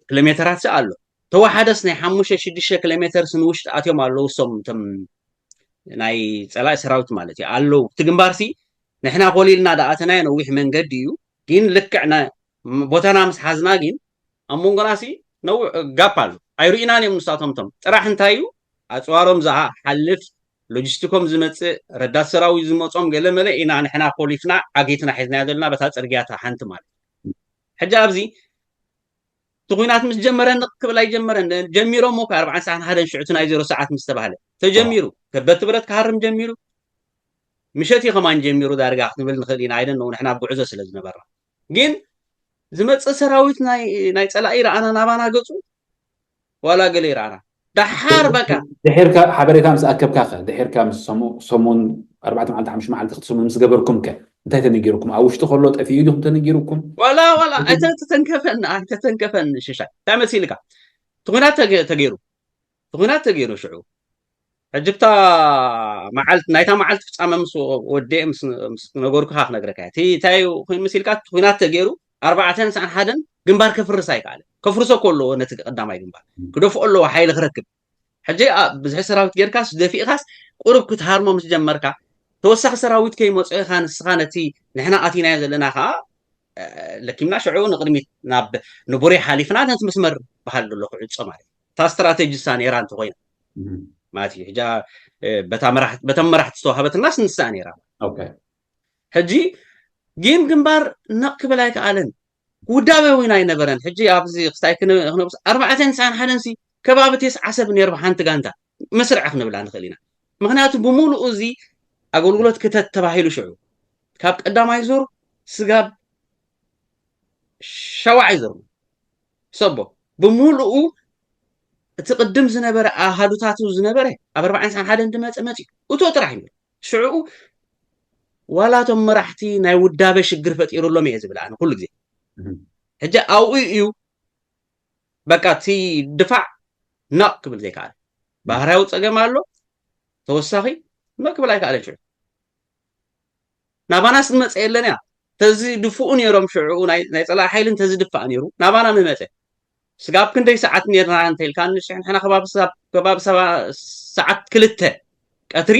ኪሎ ሜተራት ኣሎ። ተወሓደስ ናይ ሓሙሽተ ሽዱሽተ ኪሎ ሜተርስ ንውሽጢ ኣትዮም ኣለዉ። እሶም እቶም ናይ ጸላኢ ሰራዊት ማለት እዩ ኣለዉ። እቲ ግንባርሲ ንሕና ኮሊልና ደኣ ኣተናዮ ነዊሕ መንገዲ እዩ። ግን ልክዕ ና-፣ ም-፣ ቦታና ምስ ሓዝና ግን ኣብ መንጎናሲ ነው-፣ ጋፕ ኣሎ። ኣይርኢናን እዮም ንሳቶም እቶም። ጥራሕ እንታይ እዩ? ኣጽዋሮም ዝሓልፍ፣ ሎጂስቲኮም ዝመጽእ፣ ረዳት ሰራዊት ዝመጾም ገለ መለ ኢና ንሕና ኮሊፍና ዓጊትና ሒዝናዮ ዘለና በታ ጽርግያ እታ ሓንቲ ማለት እዩ። ሕጂ ኣብዚ እቲ ኲናት ምስ ጀመረ ንቕ ክብል ኣይጀመረን። ጀሚሮም እኮ ኣርባዓን ሰዓትን ሓደን ሽዑ እቲ ናይ ዜሮ ሰዓት ምስ ተባህለ ተጀሚሩ። ከበድቲ ብረት ክሃርም ጀሚሩ። ምሸት እዩ ከማን ጀሚሩ ዳርጋ ክንብል ንኽእል ኢና። ኣይደን ንሕና ኣብ ጉዕዞ ስለ ዝነበርና። ግን ዝመጽእ ሰራዊት ናይ፣ ናይ ጸላኢ ረኣና ናባና ገጹ ዋላ ገለ ይረኣና። ደሓር በቃ። ድሒርካ ሓበሬታ ምስ ኣከብካ ከ? ድሒርካ ምስ ሰሙ-፣ ሰሙን ኣርባዕተ መዓልቲ፣ ሓሙሽተ መዓልቲ፣ ክልተ ሰሙን ምስ ገበርኩም ከ? እንታይ ተነጊሩኩም? ኣብ ውሽጢ ከሎ ጠፊኡ ዲኹም ተነጊሩኩም? ዋላ፣ ዋላ፣ እቲ ኣይተ-፣ ተተንከፈኒ፣ ኣይተተንከፈኒ ሽሻይ። እንታይ መሲልካ? እቲ ኲናት ተገ-፣ ተገይሩ። እቲ ኲናት ተገይሩ ሽዑ። ሕጂ ብታ መዓልቲ፣ ናይታ መዓልቲ ፍጻመ ምስ ወ-፣ ወዲኤ ምስ፣ ምስ ነገርኩኻ ክነግረካ እየ። እቲ እንታይ ኮይኑ መሲልካ? እቲ ኲናት ተገይሩ፣ ኣርባዕተን ሰዓን ሓደን ግንባር ከፍርስ ኣይከኣለ። ከፍርሶ እኮ ኣለዎ ነቲ ቀዳማይ ግንባር። ክደፍኦ ኣለዎ ሓይሊ ክረክብ። ሕጂ ኣ-፣ ብዝሒ ሰራዊት ጌርካስ ደፊእካስ ቁሩብ ክትሃርሞ ምስ ጀመርካ፣ ተወሳኺ ሰራዊት ከይመጾ ኢኻ ንስኻ ነቲ ንሕና ኣቲናዮ ዘለና ከኣ፣ እ፣ ለኪምና ሽዑ ንቕድሚት ናብ ንቡሬ ሓሊፍና ነቲ መስመር በሃል ዘሎ ክዕጾ ማለት እዩ። እታ ስትራተጂ እሳ ነይራ እንተኾይና እም። ማለት እዩ። ሕጂ፣ እ፣ በታ መራሕ-፣ በተን መራሕቲ ዝተዋህበትናስ ንሳ ነይራ። ኦኬ። ሕጂ ግን ግንባር ነቕ ክብል ኣይከኣለን። ውዳበ እውን ኣይነበረን። ሕጂ ኣብዚ ክስታይ ክን-፣ ክንብስ ኣርባዕተን ትስዓን ሓደን ሲ ከባቢ ተስዓ ሰብ ነይሩ ሓንቲ ጋንታ መስርዕ ክንብላ ንኽእል ኢና። ምኽንያቱ ብምሉኡ እዚ ኣገልግሎት ክተት ተባሂሉ ሽዑ ካብ ቀዳማይ ዙር ስጋብ ሻውዓይ ዙር ሰቦ ብምሉኡ እቲ ቅድም ዝነበረ ኣሃዱታቱ ዝነበረ ኣብ ኣርባዕተን ትስዓን ሓደን ዝመጸ መጺኡ እቶ ጥራሕ እዩ። ሽዑ ዋላ እቶም መራሕቲ ናይ ውዳበ ሽግር ፈጢሩሎም እየ ዝብል ኣነ ኩሉ ግዜ። እም። ሕጂ ኣብኡ እዩ በቃ እቲ ድፋዕ ነቕ ክብል ዘይከኣለ። ባህርያዊ ጸገም ኣሎ፣ ተወሳኺ ነቕ ክብል ኣይከኣለን ሽዑ። ናባናስ ዝመጸ የለን እያ። ተዝድፍኡ ነይሮም ሽዑ ናይ፣ ናይ ጸላኢ ሓይሊ እንተዝድፋእ ነይሩ፣ ናባና ምመጸ። ስጋብ ክንደይ ሰዓት ነይርና እንተ ኢልካ፣ ንሽሕ ንሕና ከባቢ ሰባ-፣ ከባቢ ሰባ-፣ ሰዓት ክልተ ቀትሪ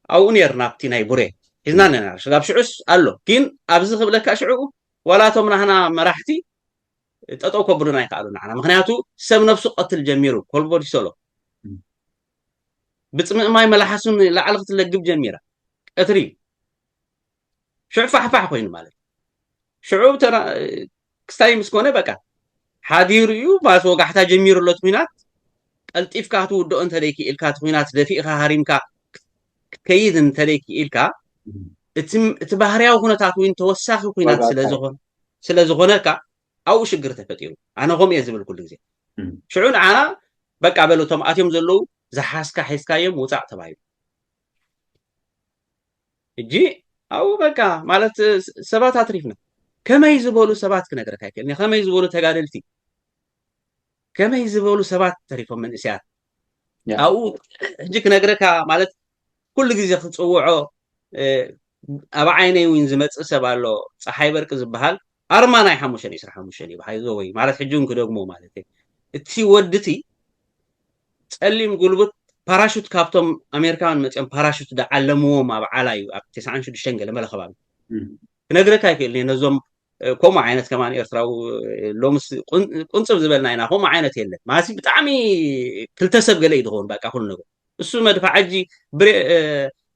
ኣብኡ ነይርና፣ ኣብቲ ናይ ቡሬ ሒዝና ነና። ስጋብ ሽዑስ ኣሎ። ግን ኣብዚ ክብለካ ሽዑ፣ ዋላ እቶም ናህና መራሕቲ ጠጠው ከብሉና ኣይከኣሉ ንዓና። ምኽንያቱ ሰብ ነብሱ ቀትል ጀሚሩ፣ ኮልቦ ዲሶሎ። እም። ብጽምእ ማይ መላሓሱን ላዕሊ ክትለግብ ጀሚራ። ቀትሪ። ሽዑ ፋሕፋሕ ኮይኑ ማለት እዩ። ሽዑ ተራ-፣ ክስታይ ምስ ኮነ በቃ ሓዲሩ እዩ፣ ማለት ወጋሕታ ጀሚሩ ኣሎ እቲ ኲናት። ቀልጢፍካ ክትውድኦ እንተ ደይክኢልካ፣ እቲ ኲናት ደፊእካ ሃሪምካ ክትከይድ እንተ ደይክኢልካ፣ እም። እቲ፣ እቲ ባህርያዊ ኩነታት እውን ተወሳኺ ኲናት ዋጋ ስለ ኣታይ። ዝኾነ፣ ስለ ዝኾነካ ኣብኡ ሽግር ተፈጢሩ። ኣነ ከምኡ እየ ዝብል ኩሉ ግዜ። እም። ሽዑ ንዓና በቃ በሉ እቶም ኣትዮም ዘለዉ ዝሓዝካ ሒዝካዮም ውጻእ ተባሂሉ። ሕጂ ኣብኡ በቃ ማለት ስ-፣ ሰባት ኣትሪፍና። ከመይ ዝበሉ ሰባት ክነግረካ ኣይክእልን እየ። ከመይ ዝበሉ ተጋደልቲ፣ ከመይ ዝበሉ ሰባት ተሪፎም መንእሰያት። ያ። ኣብኡ ሕጂ ክነግረካ ማለት ኩሉ ግዜ ክጽውዖ፣ እ፣ ኣብ ዓይነይ እውን ዝመጽእ ሰብ ኣሎ፣ ጸሓይ በርቂ ዝበሃል ኣርማ ናይ ሓሙሽተ ሚእቲ ዓሰርተ ሓሙሽተ እዩ፣ ብሓይዞ ወይ ማለት ሕጂ እውን ክደግሞ ማለት እዩ። እቲ ወዲ እቲ ጸሊም ጉልቡት ፓራሹት ካብቶም ኣሜሪካውያን መጺኦም ፓራሹት ዝዓለምዎም ኣብ ዓላ እዩ፣ ኣብ ተስዓን ሽዱሽተን ገለ መለ ከባቢ። እም። ክነግረካ ኣይክእልን እየ፣ ነዞም፣ እ፣ ከምኡ ዓይነት ከማን ኤርትራዊ፣ እ፣ ሎምስ ቁን-፣ ቁንጽብ ዝበልና ኢና፣ ከምኡ ዓይነት የለን። ማለትሲ ብጣዕሚ ክልተ ሰብ ገለ እዩ ዝኸውን፣ በቃ ኩሉ ነገር። እሱ መድፋዕ ሕጂ ብሬ-፣ እ፣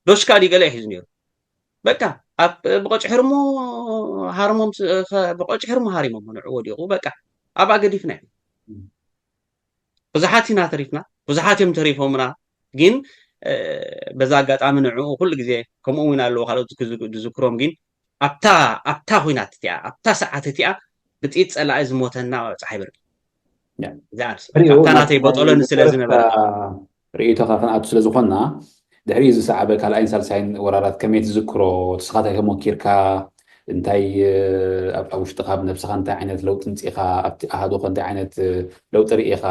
ዶሽካ ድዩ ገለ እዩ ሒዙ ነይሩ። በቃ ኣብ፣ ብቆጭ ሕርሞ ሃርሞም ስ-፣ ኸ-፣ ብቆጭ ሕርሞ ሃሪሞም ንዑ ወዲቑ፣ በቃ ኣብኣ ገዲፍና ኢና። እም። ብዙሓት ኢና ተሪፍና፣ ብዙሓት እዮም ተሪፎምና። ግን፣ እ፣ በዛ ኣጋጣሚ ንዕኡ ኩሉ ግዜ ከምኡ እውን ኣለዉ ካልኦት ክዝ-፣ ዝዝክሮም፣ ግን ኣብታ፣ ኣብታ ኹናት እቲኣ፣ ኣብታ ሰዓት እቲኣ ብጥይት ጸላኢ ዝሞተና ጸሓይ በርቂ። ያ። እዛ ኣርሲ። ሪኡ ኣብታ ናተይ ማለት ቦጦሎኒ ናይ ስለ ዝነበረ። ኤርትራ ርእይቶኻ ክንኣቱ ስለ ዝኾንና፣ ድሕሪ ዝሰዓበ ካልኣይን ሳልሳይን ወራራት ከመይ ትዝክሮ? ንስኻ እንታይ ተሞኪርካ? እንታይ፣ እ፣ ኣብ፣ ኣብ ውሽጥኻ ብነብስኻ እንታይ ዓይነት ለውጢ ምጺእኻ? ኣብቲ ኣሃዱኸ እንታይ ዓይነት፣ እ፣ ለውጢ ርኢኻ?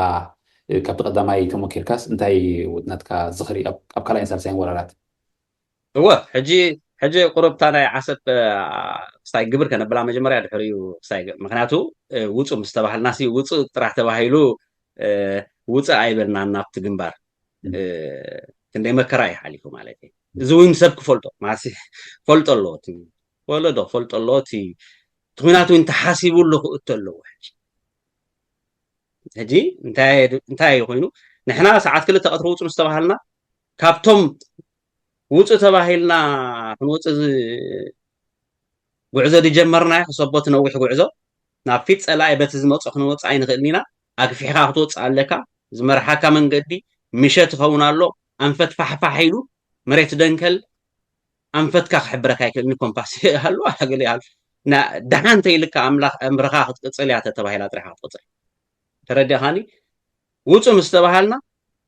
እ፣ ካብቲ ቀዳማይ ተሞኪርካስ እንታይ ናትካ ዝኽሪ ኣብ፣ ኣብ ካልኣይን ሳልሳይን ወራራት? እወ፣ ሕጂ፣ ሕጂ ቁሩብ እታ ናይ ዓሰብ፣ እ፣ ክስታይ ግብር ከነብላ መጀመርያ ድሕሪኡ ክስታይ ግ-፣ ምኽንያቱ፣ እ፣ ውጹእ ምስ ተባህልናሲ ውጹእ ጥራሕ ተባሂሉ፣ እ፣ ውጽእ ኣይበልናን ናብቲ ግንባር። እም። እ፣ ክንደይ መከራ እዩ ሓሊፉ ማለት እዩ። እም። እዚ እውን ሰብ ክፈልጦ፣ ማለትሲ ክፈልጦ ኣለዎ። እቲ ወለዶ ክፈልጦ ኣለዎ። እቲ፣ እቲ ኲናት እውን ተሓሲቡ ኣሎ ክእቶ ኣለዎ። ሕጂ፣ ሕጂ እንታይ፣ እንታይ እዩ ኮይኑ? ንሕና ሰዓት ክልተ ቀትሪ ውጹእ ምስ ተባሃልና፣ ካብቶም ውጹእ ተባሂልና ክንወጽእ ዝ-፣ ጉዕዞ ዝጀመርናዮ፣ ክሰቦ እቲ ነዊሕ ጉዕዞ፣ ናብ ፊት ጸላኢ በቲ ዝመጾ ክንወጽእ ኣይንኽእልን ኢና። ኣግፊሕኻ ክትወጽእ ኣለካ። ዝመርሓካ መንገዲ ምሸት ይኸውን ኣሎ። ኣንፈት ፋሕፋሕ ኢሉ መሬት ደንከል፣ ኣንፈትካ ክሕብረካ ኣይክእልን። ኮምፓስ ይሃሉ፣ ዋላ ገለ ይሃሉ። ና-፣ ደሓን እንተኢልካ ኣምላኽ ኣምርኻ ክትቅጽል እያ ተተባሂላ ጥራሕ ክትቅጽል። ተረዲኻኒ? ውጹእ ምስ ተባሃልና፣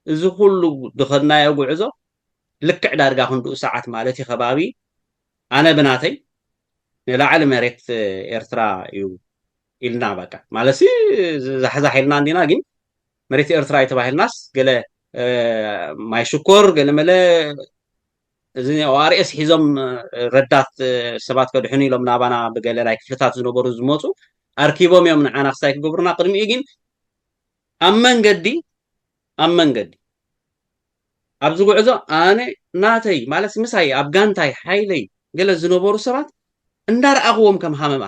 እዚ ኩሉ ዝኸድናዮ ጉዕዞ ልክዕ ዳርጋ ክንድኡ ሰዓት ማለት እዩ ከባቢ ኣነ ብናተይ ንላዕሊ መሬት ኤርትራ እዩ ኢልና፣ በቃ ማለትሲ ዛሕዛሕ ኢልና እንዲና፣ ግን መሬት ኤርትራ እዩ ተባሂልናስ ገለ፣ እ፣ ማይ ሽኮር ገለ መለ እዚ ኦኣርኤስ ሒዞም፣ እ፣ ረዳት፣ እ፣ ሰባት ከድሕኑ ኢሎም ናባና ብገለ ናይ ክፍልታት ዝነበሩ ዝመጹ ኣርኪቦም እዮም ንዓና ክስታይ ክገብሩና። ቅድሚኡ ግን ኣብ መንገዲ ኣብ መንገዲ ኣብዚ ጉዕዞ ኣነ ናተይ ማለት ምሳይ ኣብ ጋንታይ ሓይለይ ገለ ዝነበሩ ሰባት እንዳረኣኽዎም ከም ሃመማ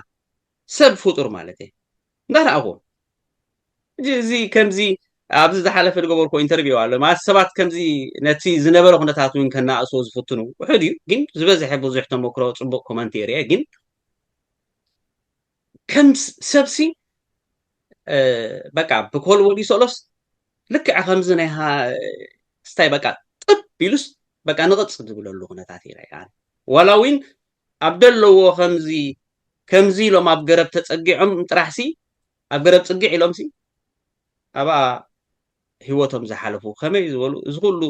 ሰብ ፍጡር ማለት እየ እንዳረኣኽዎም እዚ ከምዚ ኣብዚ ዝሓለፈ ዝገበርኩ ኢንተርቪው ኣሎ ማለት ሰባት ከምዚ ነቲ ዝነበረ ኩነታት እውን ከናእስዎ ዝፍትኑ ውሕድ እዩ ግን ዝበዝሐ ብዙሕ ተመክሮ ፅቡቅ ኮመንት የርየ ግን ከም ሰብሲ በቃ ብኮል ወዲ ሰሎስ ልክዕ ከምዚ ናይ ስታይ በቃ ጥብ ኢሉስ በቃ ንቕፅ ዝብለሉ ኩነታት ይረኣይ ዋላ እውን ኣብ ደለዎ ከምዚ ከምዚ ኢሎም ኣብ ገረብ ተፀጊዖም ጥራሕሲ ኣብ ገረብ ፅግዕ ኢሎምሲ ኣብኣ ህይወቶም ዝሓለፉ ከመይ ዝበሉ እዚ ኩሉ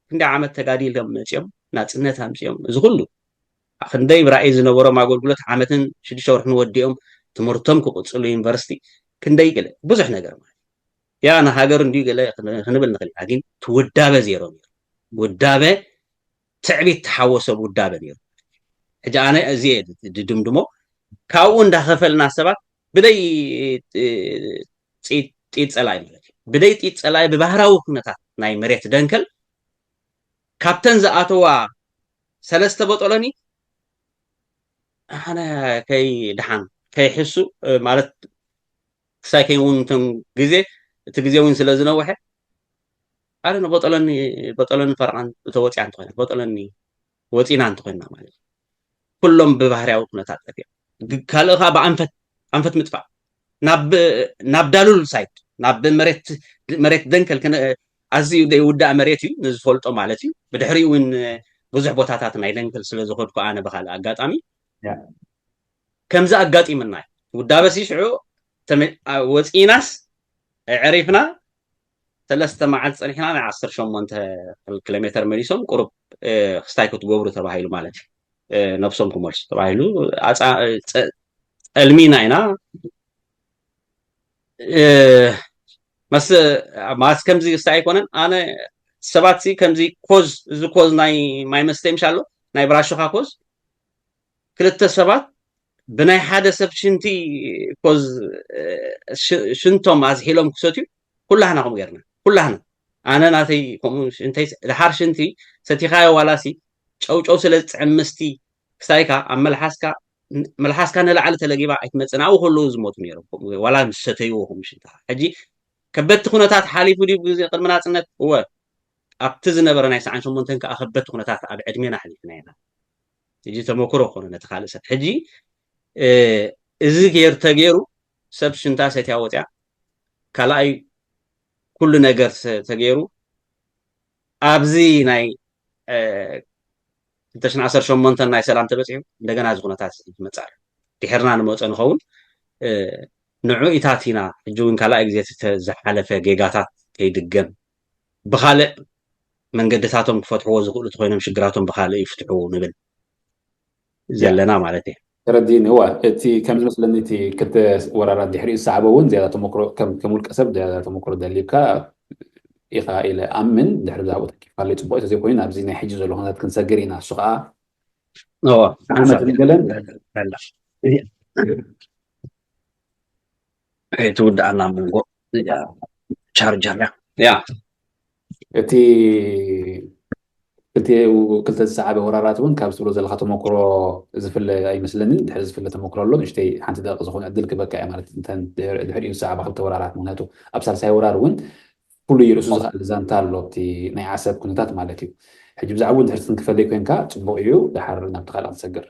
ክንደይ ዓመት ተጋዲሎም መፅኦም ናፅነት ኣምፅኦም እዚ ኩሉ ክንደይ ብራእይ ዝነበሮም ኣገልግሎት ዓመትን ሽዱሽተ ወርሕን ወዲኦም ትምህርቶም ክቅፅሉ ዩኒቨርሲቲ ክንደይ ገለ ብዙሕ ነገር ማለት ያ ንሃገር እንዲዩ ገለ ክንብል ንኽእል ኢና ግን ትውዳበ ዜሮ ነሩ ውዳበ ትዕቢት ተሓወሰ ውዳበ ነሩ ሕጂ ኣነ እዚ ድድምድሞ ካብኡ እንዳኸፈልና ሰባት ብደይ ጢድ ፀላይ ማለት እዩ ብደይ ጢድ ፀላይ ብባህራዊ ኩነታት ናይ መሬት ደንከል ካብተን ዝኣተዋ ሰለስተ በጠሎኒ ኣነ ከይ ድሓን ከይሕሱ ማለት ክሳይ ከይውን እቶም ግዜ እቲ ግዜ እውን ስለ ዝነውሐ ኣረ ንበጠሎኒ በጠሎኒ ፈረቓን እተወፅያ እንተኮይና በጠሎኒ ወፂና እንተኮይና ማለት እዩ ኩሎም ብባህርያዊ ኩነታት ጠፊኦም ካልእ ከዓ ብኣንፈት ኣንፈት ምጥፋእ ናብ ናብ ዳሉል ሳይድ ናብ መሬት መሬት ደንከል ኣዝዩ ዘይውዳእ መሬት እዩ ንዝፈልጦ ማለት እዩ ብድሕሪኡ እውን ብዙሕ ቦታታት ናይ ደንከል ስለ ዝኸድኩ ኣነ ብካልእ ኣጋጣሚ ከምዚ ኣጋጢምና እዩ ውዳበ ሲ ሽዑ ወፂናስ ዕሪፍና ሰለስተ መዓልቲ ፀኒሕና ናይ ዓሰርተ ሸሞንተ ኪሎ ሜተር መሊሶም ቁሩብ ክስታይ ክትገብሩ ተባሂሉ ማለት እዩ ነብሶም ክመልሱ ተባሂሉ ፀልሚና ኢና መስ ማስ ከምዚ ክስታይ ኣይኮነን ኣነ ሰባት ሲ ከምዚ ኮዝ እዚ ኮዝ ናይ ማይ መስተ ምሻ ኣሎ ናይ ብራሽኻ ኮዝ ክልተ ሰባት ብናይ ሓደ ሰብ ሽንቲ ኮዝ ሽንቶም ኣዝሒሎም ክሰትዩ ኩላህና ከምኡ ገርና ኩላህና ኣነ ናተይ ከምኡ ሽንተይ ድሓር ሽንቲ ሰቲኻዮ ዋላሲ ጨውጨው ስለ ዝጥዕም ምስቲ ክሳይካ ኣብ መልሓስካ መልሓስካ ንላዕሊ ተለጊባ ኣይትመፅን ኣብኡ ከለዉ ዝሞቱ ነይሮም ዋላ ምስ ሰተይዎ ከምኡ ሽንትኻ ሕጂ ከበድቲ ኩነታት ሓሊፉ ድዩ ግዜ ቅድሚ ናፅነት እወ ኣብቲ ዝነበረ ናይ ሰዓን ሸሞንተን ከዓ ከበድቲ ኩነታት ኣብ ዕድሜና ኣሕሊፍና ኢና ሕጂ ተመክሮ ክኾኑ ነቲ ካልእ ሰብ ሕጂ እዚ ገይሩ ተገይሩ ሰብ ሽንታ ሰትያ ወፅያ ካልኣይ ኩሉ ነገር ተገይሩ ኣብዚ ናይ ክልተ ሽሕን ዓሰርተ ሸሞንተን ናይ ሰላም ተበፂሑ እንደገና እዚ ኩነታት ይመፅእ ኣሎ ድሕርና ንመፀ ንኸውን ንዑ ኢታት ኢና ሕጂ እውን ካልኣይ ግዜ ዝሓለፈ ጌጋታት ከይድገም ብካልእ መንገድታቶም ክፈትሕዎ ዝኽእሉ ተኮይኖም ሽግራቶም ብካልእ ይፍትሑ ንብል ዘለና ማለት እዩ ተረዲኒ እዋ እቲ ከም ዝመስለኒ እቲ ክልተ ወራራት ድሕሪኡ ዝሰዓበ እውን ዝያዳ ተመክሮ ከም ውልቀ ሰብ ዝያዳ ተመክሮ ደሊብካ ኢኻ ኢለ ኣምን ድሕሪ ብዛዕባኡ ተኪፋለይ ፅቡቅ ተዘይኮይኑ ኣብዚ ናይ ሕጂ ዘሎ ኩነታት ክንሰግር ኢና እሱ ከዓ ዓመት ገለን ትውድኣና መንጎ ቻርጀር ያ እቲ ክልተ ክልተ ዝሰዓበ ወራራት እውን ካብ ዝብሎ ዘለካ ተመክሮ ዝፍለ ኣይመስለንን ድሕሪ ዝፍለ ተመክሮ ኣሎ ንሽተይ ሓንቲ ደቂ ዝኮነ ዕድል ክበካ እየ ማለት ድሕሪኡ ዝሰዓበ ክልተ ወራራት ምክንያቱ ኣብ ሳልሳይ ወራር እውን ኩሉ ይርእሱ ዝኽእል ዛንታ ኣሎ እቲ ናይ ዓሰብ ኩነታት ማለት እዩ ሕጂ ብዛዕባኡ ድሕርቲ ክንክፈለይ ኮንካ ፅቡቅ እዩ ድሓር ናብቲ ካልእ ክንሰግር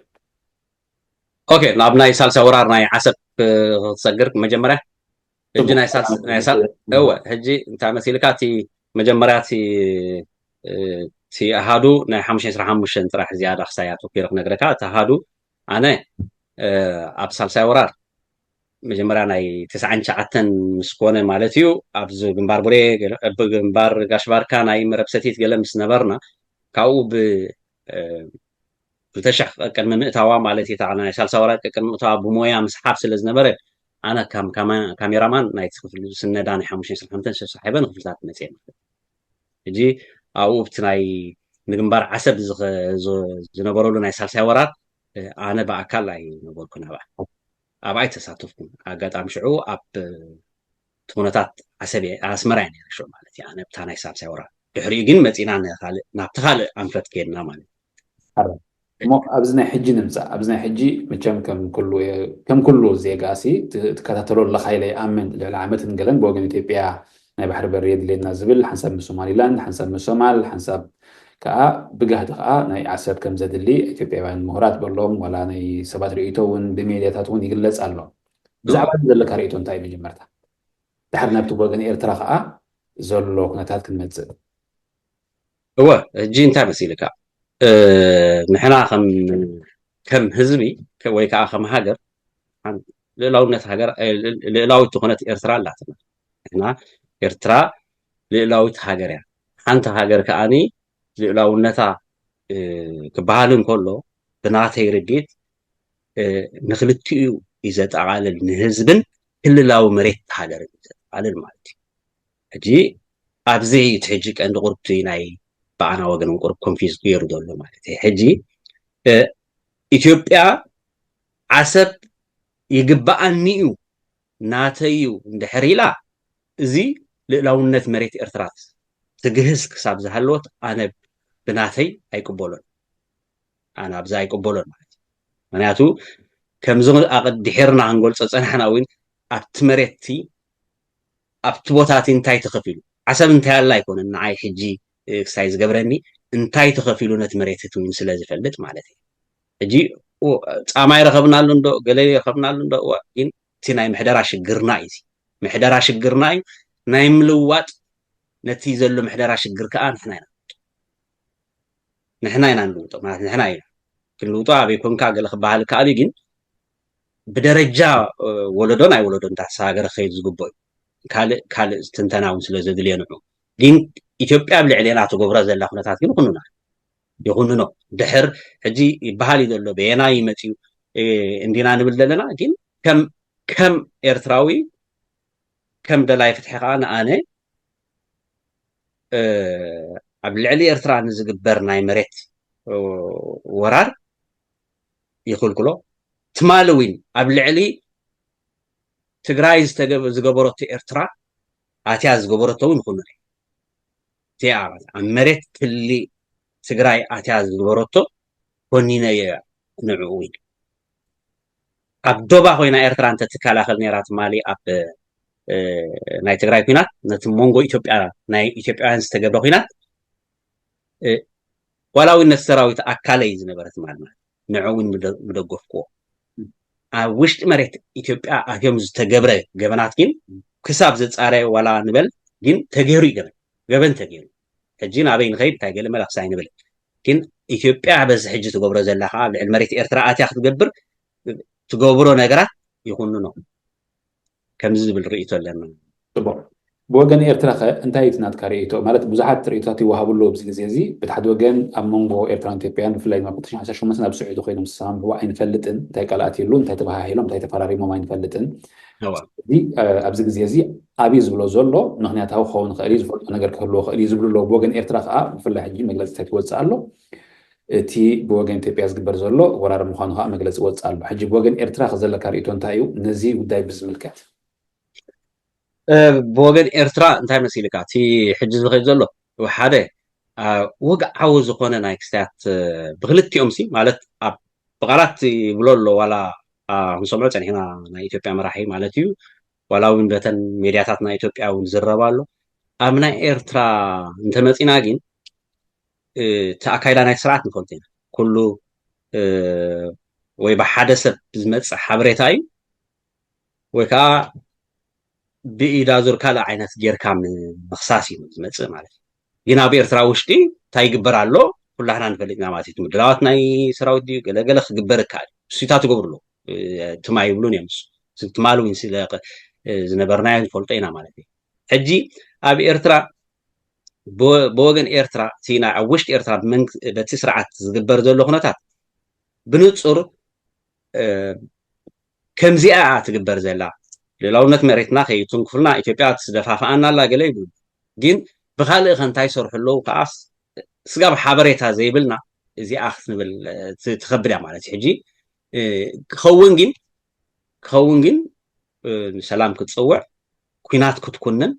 ኦኬ ናብ ናይ ሳልሳይ ወራር ናይ ዓሰብ ክትሰግር መጀመርያ ሕጂ ናይ ሳልሳይ እወ ሕጂ እንታይ መሲልካ እቲ መጀመርያ እቲ ኣሃዱ ናይ ሓሙሽተ ሓሙሽተ ጥራሕ ዝያዳ ክሳይ ኣተኪረ ክነግረካ እቲ ኣሃዱ ኣነ ኣብ ሳልሳይ ወራር መጀመርያ ናይ ተስዓን ትሽዓተን ምስ ኮነ ማለት እዩ ኣብዚ ግንባር ቡሬ ግንባር ጋሽ ባርካ ናይ መረብ ሰቲት ገለ ምስ ነበርና ካብኡ ብ ክልተ ሽሕ ቅድሚ ምእታዋ ማለት እዩ ናይ ሳልሳ ወራር ቅድሚ ምእታዋ ብሞያ ምስሓብ ስለ ዝነበረ ኣነ ከም ካሜራማን ናይ ክፍሊ ስነዳ ናይ ሓሙሽተ ሓምተን ሰብሳሒበ ንክፍልታት መፅየ ማለት ሕጂ ኣብኡ ብቲ ናይ ንግንባር ዓሰብ ዝነበረሉ ናይ ሳልሳይ ወራር ኣነ ብኣካል ኣይነበርኩን ኣብኣ ኣብኣ ኣይተሳተፍኩን። ኣጋጣሚ ሽዑ ኣብ እቲ ኩነታት ዓሰብ እየ- ኣስመራ እየ ነይረ ሽዑ ማለት እዩ። ኣነ ብታ ናይ ሳልሳይ ወራር ድሕሪኡ ግን መፂና ንካልእ ናብቲ ካልእ ኣንፈት ከድና ማለት እዩ። እሞ ኣብዚ ናይ ሕጂ ንምፃእ ኣብዚ ናይ ሕጂ መቸም ከም ኩሉ የ- ከም ኩሉ ዜጋ ሲ ት- ትከታተሎ ኣለካ ኢለ ይኣምን። ልዕሊ ዓመትን ገለን ብወገን ኢትዮጵያ ናይ ባሕሪ በሪ የድልየና ዝብል ሓንሳብ ምስ ሶማሊላንድ ሓንሳብ ምስ ሶማል ሓንሳብ ከዓ ብጋህዲ ከዓ ናይ ዓሰብ ከም ዘድሊ ኢትዮጵያውያን ምሁራት በሎም ዋላ ናይ ሰባት ርእይቶ እውን ብሜድያታት እውን ይግለፅ ኣሎ። ብዛዕባ እዚ ዘለካ ርእይቶ እንታይ እዩ? መጀመርታ ድሓር ናብቲ ብወገን ኤርትራ ከዓ ዘሎ ኩነታት ክንመፅእ እወ ሕጂ እንታይ መሲልካ እ፣ ንሕና ከም ከም ህዝቢ ከ- ወይ ከዓ ከም ሃገር ሓን- ልእላውነት ሃገር እ፣ ልእላዊት ዝኾነት ኤርትራ ኣላትና። ንሕና ኤርትራ ልእላዊት ሃገር እያ። ሓንቲ ሃገር ከዓኒ ልእላውነታ እ፣ ክበሃል እንከሎ ብናተይ ርድኢት እ፣ ንክልቲኡ እዩ ዘጠቓልል፣ ንህዝብን ክልላዊ መሬት ሃገርን እዩ ዘጠቓልል ማለት እዩ። ሕጂ ኣብዚ እቲ ሕጂ ቀንዲ ቁርብቲ ናይ ብኣና ወገን እውን ቁርብ ኮንፊዝ ገይሩ ዘሎ ማለት እዩ። ሕጂ እ፣ ኢትዮጵያ ዓሰብ ይግበኣኒ እዩ ናተይ እዩ እንድሕር ኢላ እዚ ልእላውነት መሬት ኤርትራ ትግህስ ክሳብ ዝሃለወት ኣነ ብናተይ ኣይቅበሎን። ኣነ ኣብዚ ኣይቅበሎን ማለት እዩ። ምክንያቱ ከምዚ ኣቐ- ድሒርና ክንገልፆ ፀናሕና እውን ኣብቲ መሬትቲ ኣብቲ ቦታ እቲ እንታይ ተኸፊሉ ዓሰብ እንታይ ኣላ ኣይኮነን ንዓይ ሕጂ እ፣ ክሳይ ዝገብረኒ እንታይ ተኸፊሉ ነቲ መሬት እቲ እውን ስለ ዝፈልጥ ማለት እዩ። ሕጂ ኡ- ፃማ ይረኸብናሉ እንዶ ገለ ይረኸብናሉ እንዶ እዋ ግን እቲ ናይ ምሕደራ ሽግርና እዩ። እዚ ምሕደራ ሽግርና እዩ። ናይ ምልዋጥ ነቲ ዘሎ ምሕደራ ሽግር ከዓ ንሕና ኢና ንሕና ኢና ንልውጦ ማለት ንሕና ኢና ክንልውጦ ኣበይ ኮንካ ገለ ክበሃል ከኣል እዩ ግን ብደረጃ እ፣ ወለዶ ናይ ወለዶ እንተተሰጋገረ ክኸይድ ዝግብኦ እዩ። ካልእ ካልእ ትንተና እውን ስለ ዘድልዮ ንዑ ግን ኢትዮጵያ ኣብ ልዕሌና ትገብሮ ዘላ ኩነታት ግን ይኹንና ይኹንኖ ድሕር ሕጂ ይበሃል እዩ ዘሎ በየና ይመፅዩ እ፣ እንዲና ንብል ዘለና ግን ከም ከም ኤርትራዊ ከም ደላይ ፍትሒ ከዓ ንኣነ እ፣ ኣብ ልዕሊ ኤርትራ ንዝግበር ናይ መሬት እ፣ ወራር ይኽልክሎ ትማሊ እውን ኣብ ልዕሊ ትግራይ ዝተገበ- ዝገበረቶ ኤርትራ ኣትያ ዝገበረቶ እውን ይኹኑ እቲኣ ኣብ መሬት ክሊ ትግራይ ኣትያ ዝገበረቶ ኮኒነ እየ ንዕኡ ኢሉ ኣብ ዶባ ኮይና ኤርትራ እንተትከላኸል ነይራ ትማሊ ኣብ እ፣ ናይ ትግራይ ኩናት ነቲ መንጎ ኢትዮጵያ ናይ ኢትዮጵያውያን ዝተገብረ ኩናት እ፣ ዋላ እውን ነቲ ሰራዊት ኣካለይ ዝነበረ ትማሊ ማለት ንዕኡ እውን ምደ- ምደገፍክዎ ኣብ ውሽጢ መሬት ኢትዮጵያ ኣትዮም ዝተገብረ ገበናት ግን ክሳብ ዘፃረየ ዋላ ንበል ግን ተገይሩ እዩ ገበን ገበን ተገይሩ ሕጂ ናበይ ንኸይድ እንታይ ገለ መላክስ ኣይንብል ግን ኢትዮጵያ በዚ ሕጂ ትገብሮ ዘላ ከዓ ኣብ ልዕሊ መሬት ኤርትራ ኣትያ ክትገብር ትገብሮ ነገራት ይኹንኖ ከምዚ ዝብል ርእይቶ ኣለና ጽቡቕ ብወገን ኤርትራ ኸ እንታይ እቲ ናትካ ርእይቶ ማለት ብዙሓት ርእይቶታት ይወሃብሉ ኣብዚ ግዜ እዚ በቲ ሓደ ወገን ኣብ መንጎ ኤርትራን ኢትዮጵያን ብፍላይ ድማ ክልተ ሽሕን ዓሰርተ ሸሞንተን ኣብ ስዑዲ ኮይኖም ዝሰማምዕዎ ኣይንፈልጥን እንታይ ቃል ኣትዩሉ እንታይ ተበሃሂሎም እንታይ ተፈራሪሞም ኣይንፈልጥን እዚ ኣብዚ ግዜ እዚ ኣብዩ ዝብሎ ዘሎ ምክንያታዊ ክኸውን ይኽእል እዩ ዝፈልጦ ነገር ክህልዎ ይኽእል እዩ ዝብሉ ኣለዉ ብወገን ኤርትራ ከዓ ብፍላይ ሕጂ መግለፅታት ይወፅእ ኣሎ እቲ ብወገን ኢትዮጵያ ዝግበር ዘሎ ወራር ምዃኑ ከዓ መግለፂ ይወፅእ ኣሎ ሕጂ ብወገን ኤርትራ ከዘለካ ርእይቶ እንታይ እዩ ነዚ ጉዳይ ብዝምልከት ብወገን ኤርትራ እንታይ መሲልካ እቲ ሕጂ ዝኸይድ ዘሎ ሓደ ወግዓዊ ዝኾነ ናይ ክስታያት ብክልቲኦም ሲ ማለት ኣብ ብቃላት ይብሎ ኣሎ ዋላ ክንሰምዖ ፀኒሕና ናይ ኢትዮጵያ መራሒ ማለት እዩ ዋላ እውን በተን ሜድያታት ናይ ኢትዮጵያ እውን ዝረባ ኣሎ ኣብ ናይ ኤርትራ እንተመፂና ግን እቲ ኣካይዳ ናይ ስርዓት ንፈልጦ ኢና ኩሉ ወይ ብሓደ ሰብ ዝመፅእ ሓበሬታ እዩ ወይ ከዓ ብኢዳ ዙር ካልእ ዓይነት ጌርካ ምኽሳስ እዩ ዝመፅእ ማለት እዩ ግን ኣብ ኤርትራ ውሽጢ እንታይ ይግበር ኣሎ ኩላህና ንፈልጥ ኢና ማለት እዩ ምድላዋት ናይ ሰራዊት ድዩ ገለገለ ክግበር ይከኣል እሱታ ትገብሩ ኣሎ ትማ ይብሉን እዮም ትማል እውን ስለ ዝነበርናዮ ንፈልጦ ኢና ማለት እዩ ሕጂ ኣብ ኤርትራ ብወገን ኤርትራ እቲ ናይ ኣብ ውሽጢ ኤርትራ በቲ ስርዓት ዝግበር ዘሎ ኩነታት ብንጹር ከምዚኣ ትግበር ዘላ ልእላውነት መሬትና ከይትንክፍልና ኢትዮጵያ ትደፋፍኣና ኣላ ገለ ይብሉ ግን ብካልእ ከ እንታይ ይሰርሑ ኣለዉ ከዓ ስጋብ ሓበሬታ ዘይብልና እዚኣ ክትንብል ትኸብድ እያ ማለት እዩ ሕጂ ክኸውን ግን ክኸውን ግን ሰላም ክትፅውዕ፣ ኩናት ክትኩንን፣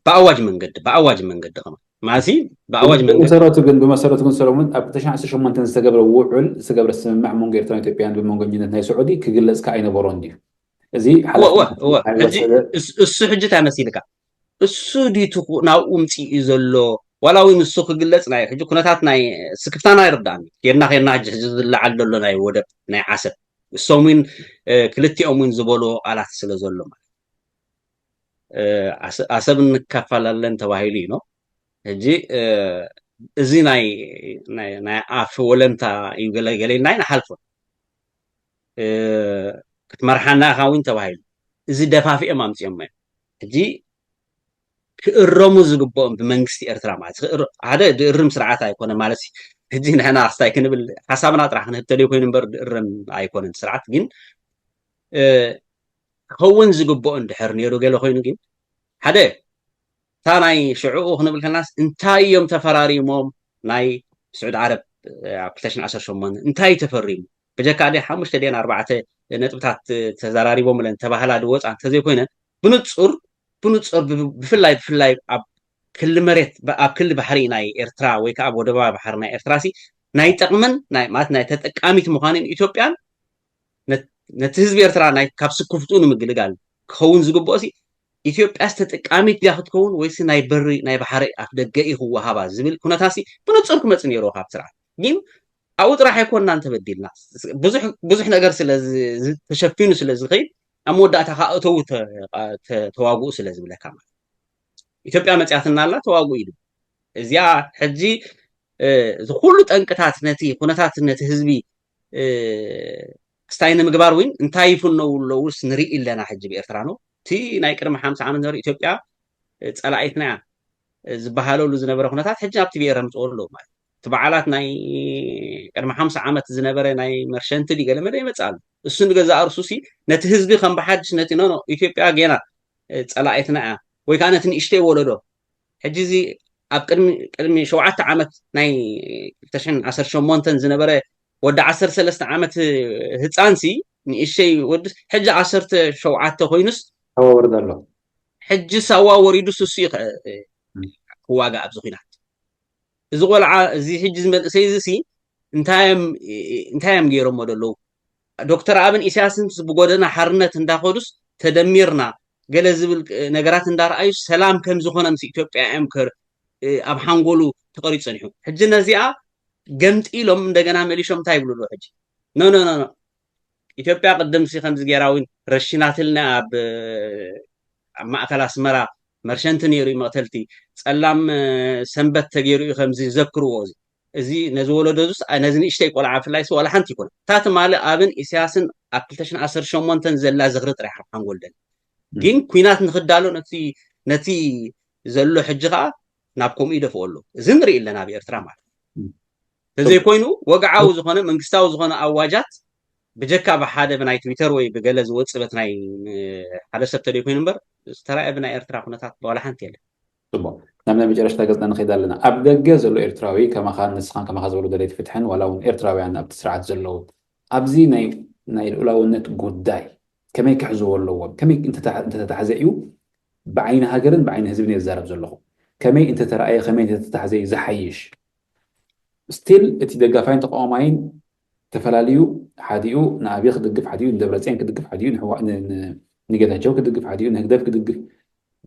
ብኣዋጅ መንገዲ ብኣዋጅ መንገዲ ከማ ማሲ ብኣዋጅ መንገዲ ብመሰረቱ ግን ብመሰረቱ ግን ሰለሙን ኣብ ክልተ ሽሕን ዓሰርተ ሸሞንተን ዝተገብረ ውዑል ዝተገብረ ስምምዕ መንጎ ኤርትራን ኢትዮጵያን ብመንጎኝነት ናይ ስዑዲ ክግለጽ ከ ኣይነበሮን ድዩ? እዚ እሱ ሕጂ እንታይ መሲልካ? እሱ ዲቱ ናብኡ ምፅኡ ዘሎ ዋላ እውን ንሱ ክግለፅ ናይ ሕጂ ኩነታት ናይ ስክፍታና ይርዳእኒ። ኬድና ኬድና ሕጂ ዝለዓል ዘሎ ናይ ወደብ ናይ ዓሰብ እሶም እውን ክልቲኦም እውን ዝበልዎ ቃላት ስለ ዘሎ ማለት ኣሰብ እንካፈላለን ተባሂሉ እዩ። ሕጂ እዚ ናይ ኣፍ ወለምታ እዩ፣ ገለ ገለ ኢልና ኣይንሓልፎ ክትመርሓና ኢኻ እውን ተባሂሉ። እዚ ደፋፊኦም ኣምፅኦም እዮም። ሕጂ ክእረሙ ዝግብኦም ብመንግስቲ ኤርትራ ማለት ሓደ ድእርም ስርዓት ኣይኮነ ማለት ሕጂ ንሕና ክስታይ ክንብል ሓሳብና ጥራሕ ክንህብ ተደይ ኮይኑ እምበር ድእረም ኣይኮነን ስርዓት። ግን ክኸውን ዝግብኦ እንድሕር ነይሩ ገለ ኮይኑ ግን ሓደ እታ ናይ ሽዕኡ ክንብል ከለናስ እንታይ እዮም ተፈራሪሞም ናይ ስዑድ ዓረብ ኣብ ክልተ ሽሕን ዓሰርተ ሸሞንተን እንታይ ተፈሪሙ ብጀካ ደ ሓሙሽተ ደን ኣርባዕተ ነጥብታት ተዘራሪቦም ለን ተባህላ ድወፃ እንተዘይኮይነን ብንፁር ብንፁር ብፍላይ ብፍላይ ኣብ ክሊ መሬት ኣብ ክሊ ባሕሪ ናይ ኤርትራ ወይ ከዓ ወደባ ባሕሪ ናይ ኤርትራ ሲ ናይ ጥቕምን ማለት ናይ ተጠቃሚት ምዃንን ኢትዮጵያን ነቲ ህዝቢ ኤርትራ ናይ ካብ ስክፍትኡ ንምግልጋል ክኸውን ዝግብኦ ሲ ኢትዮጵያስ ተጠቃሚት ድያ ክትከውን ወይስ ናይ በሪ ናይ ባሕሪ ኣፍ ደገ እዩ ክወሃባ ዝብል ኩነታሲ ብንፁር ክመፅእ ነይርዎ ካብ ስርዓት። ግን ኣብኡ ጥራሕ ኣይኮንና እንተበዲልና ብዙሕ ነገር ስለ ተሸፊኑ ስለ ዝኸይድ ኣብ መወዳእታ ከዓ እተው ተዋግኡ ስለ ዝብለካ ማለት ኢትዮጵያ መፅያትና ኣላ ተዋግኡ ኢሉ እዚኣ ሕጂ እዚ ኩሉ ጠንቅታት ነቲ ኩነታት ነቲ ህዝቢ ስታይ ንምግባር እውን እንታይ ይፍነው ኣለውስ ንርኢ ኣለና። ሕጂ ብኤርትራ ነው እቲ ናይ ቅድሚ ሓምሳ ዓመት ነበረ ኢትዮጵያ ፀላኢትና እያ ዝበሃለሉ ዝነበረ ኩነታት ሕጂ ኣብቲ ብኤረ ምፅኦ ኣለዉ ማለት እቲ በዓላት ናይ ቅድሚ ሓምሳ ዓመት ዝነበረ ናይ መርሸንቲ ዲገለ መደ ይመፅእ ኣሎ። እሱ ንገዛእ ርሱ ሲ ነቲ ህዝቢ ከም ብሓድሽ ነቲ ኖኖ ኢትዮጵያ ጌና ፀላኢትና እያ ወይ ከዓ ነቲ ንእሽተይ ወለዶ ሕጂ እዚ ኣብ ቅድሚ ቅድሚ ሸውዓተ ዓመት ናይ ክልተ ሽሕን ዓሰርተ ሸሞንተን ዝነበረ ወዲ ዓሰርተ ሰለስተ ዓመት ህፃንሲ ንእሸይ ወዲ ሕጂ ዓሰርተ ሸውዓተ ኮይኑስ ተዋወርድ ኣሎ። ሕጂ ሳዋ ወሪዱስ እሱ እዩ ክዋጋ ኣብዚ ኩናት እዚ ቆልዓ እዚ ሕጂ ዝመንእሰይ እዚ ሲ እንታይ እዮም እንታይ እዮም ገይሮሞ ዘለዉ? ዶክተር ኣብን ኢሳያስን ብጎደና ሓርነት እንዳኸዱስ ተደሚርና ገለ ዝብል ነገራት እንዳረኣዩ ሰላም ከም ዝኾነ ምስ ኢትዮጵያ እዮም ኣብ ሓንጎሉ ተቐሪፁ ጸኒሑ። ሕጂ ነዚኣ ገምጢሎም እንደገና መሊሾም እንታይ ይብሉ ኣለዉ? ሕጂ ኖ ኖ ኖ ኢትዮጵያ ቅድምሲ ከምዚ ገይራ እውን ረሺናትልና ኣብ ኣብ ማእከል ኣስመራ መርሸንቲ ነይሩ እዩ መቕተልቲ ጸላም ሰንበት ተገይሩ እዩ ከምዚ ዘክርዎ እዚ እዚ ነዚ ወለዶ ዙስ ነዚ ንእሽተይ ቆልዓ ብፍላይ ዋላ ሓንቲ ይኮነ እታ ትማሊ ኣብን ኢሳያስን ኣብ ክልተ ሽሕን ዓሰርተ ሸሞንተን ዘላ ዝኽሪ ጥራሕ ኣብ ሓንጎል ደን ግን ኩናት ንክዳሎ ነቲ ነቲ ዘሎ ሕጂ ከዓ ናብ ከምኡ ይደፍኦ ኣሎ። እዚ ንርኢ ኣለና ኣብ ኤርትራ ማለት ተዘይኮይኑ ወግዓዊ ዝኾነ መንግስታዊ ዝኾነ ኣዋጃት ብጀካ ብሓደ ብናይ ትዊተር ወይ ብገለ ዝወፅእ በት ናይ ሓደ ሰብ ተደይኮይኑ እምበር ዝተረኣየ ብናይ ኤርትራ ኩነታት ዋላ ሓንቲ የለን። ፅቡቅ ናብ ናይ መጨረሽታ ገፅና ንኸይድ ኣለና። ኣብ ደገ ዘሎ ኤርትራዊ ከማኻን ንስኻን ከማኻ ዝበሉ ደለይቲ ፍትሕን ዋላ እውን ኤርትራውያን ኣብቲ ስርዓት ዘለዉ ኣብዚ ናይ ናይ ልኡላውነት ጉዳይ ከመይ ክሕዝዎ ኣለዎም? ከመይ እንተተታሕዘ እዩ ብዓይኒ ሃገርን ብዓይኒ ህዝብን እየ ዝዛረብ ዘለኹ። ከመይ እንተተረኣየ ከመይ እንተተታሕዘ እዩ ዝሓይሽ? ስቲል እቲ ደጋፋይን ተቃዋማይን ተፈላልዩ ሓዲኡ ንኣብይ ክድግፍ ሓዲኡ ንደብረፅዮን ክድግፍ ሓዲኡ ንጌታቸው ክድግፍ ሓዲኡ ንህግደፍ ክድግፍ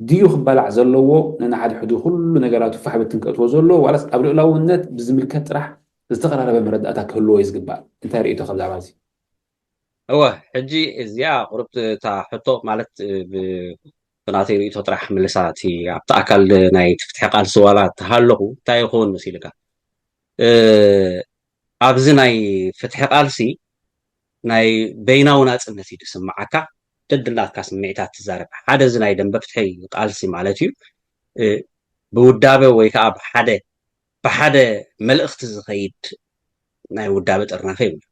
ድዩ ክባላዕ ዘለዎ ነንሓድሕዱ ኩሉ ነገራቱ ፋሕ ብትን ከእትዎ ዘለዎ ዋላስ ኣብ ልእላውነት ብዝምልከት ጥራሕ ዝተቐራረበ መረዳእታ ክህልዎ እዩ ዝግባእ እንታይ ርእቶ ከብዛዕባ እዚ እወ ሕጂ እዚኣ ቁርብቲ እታ ሕቶ ማለት ብናተይ ርእቶ ጥራሕ ምልሳ እቲ ኣብቲ ኣካል ናይ ፍትሒ ቃልሲ ዋላ ተሃለኹ እንታይ ይኸውን መሲልካ ኣብዚ ናይ ፍትሒ ቃልሲ ናይ በይናዊ ናፅነት እዩ ዝስምዓካ ደድላትካ ስምዒታት ትዛረብ ሓደ እዚ ናይ ደንበ ፍትሒ ቃልሲ ማለት እዩ ብውዳበ ወይ ከዓ ብሓደ ብሓደ መልእኽቲ ዝኸይድ ናይ ውዳበ ጥርናፈ ይብሉ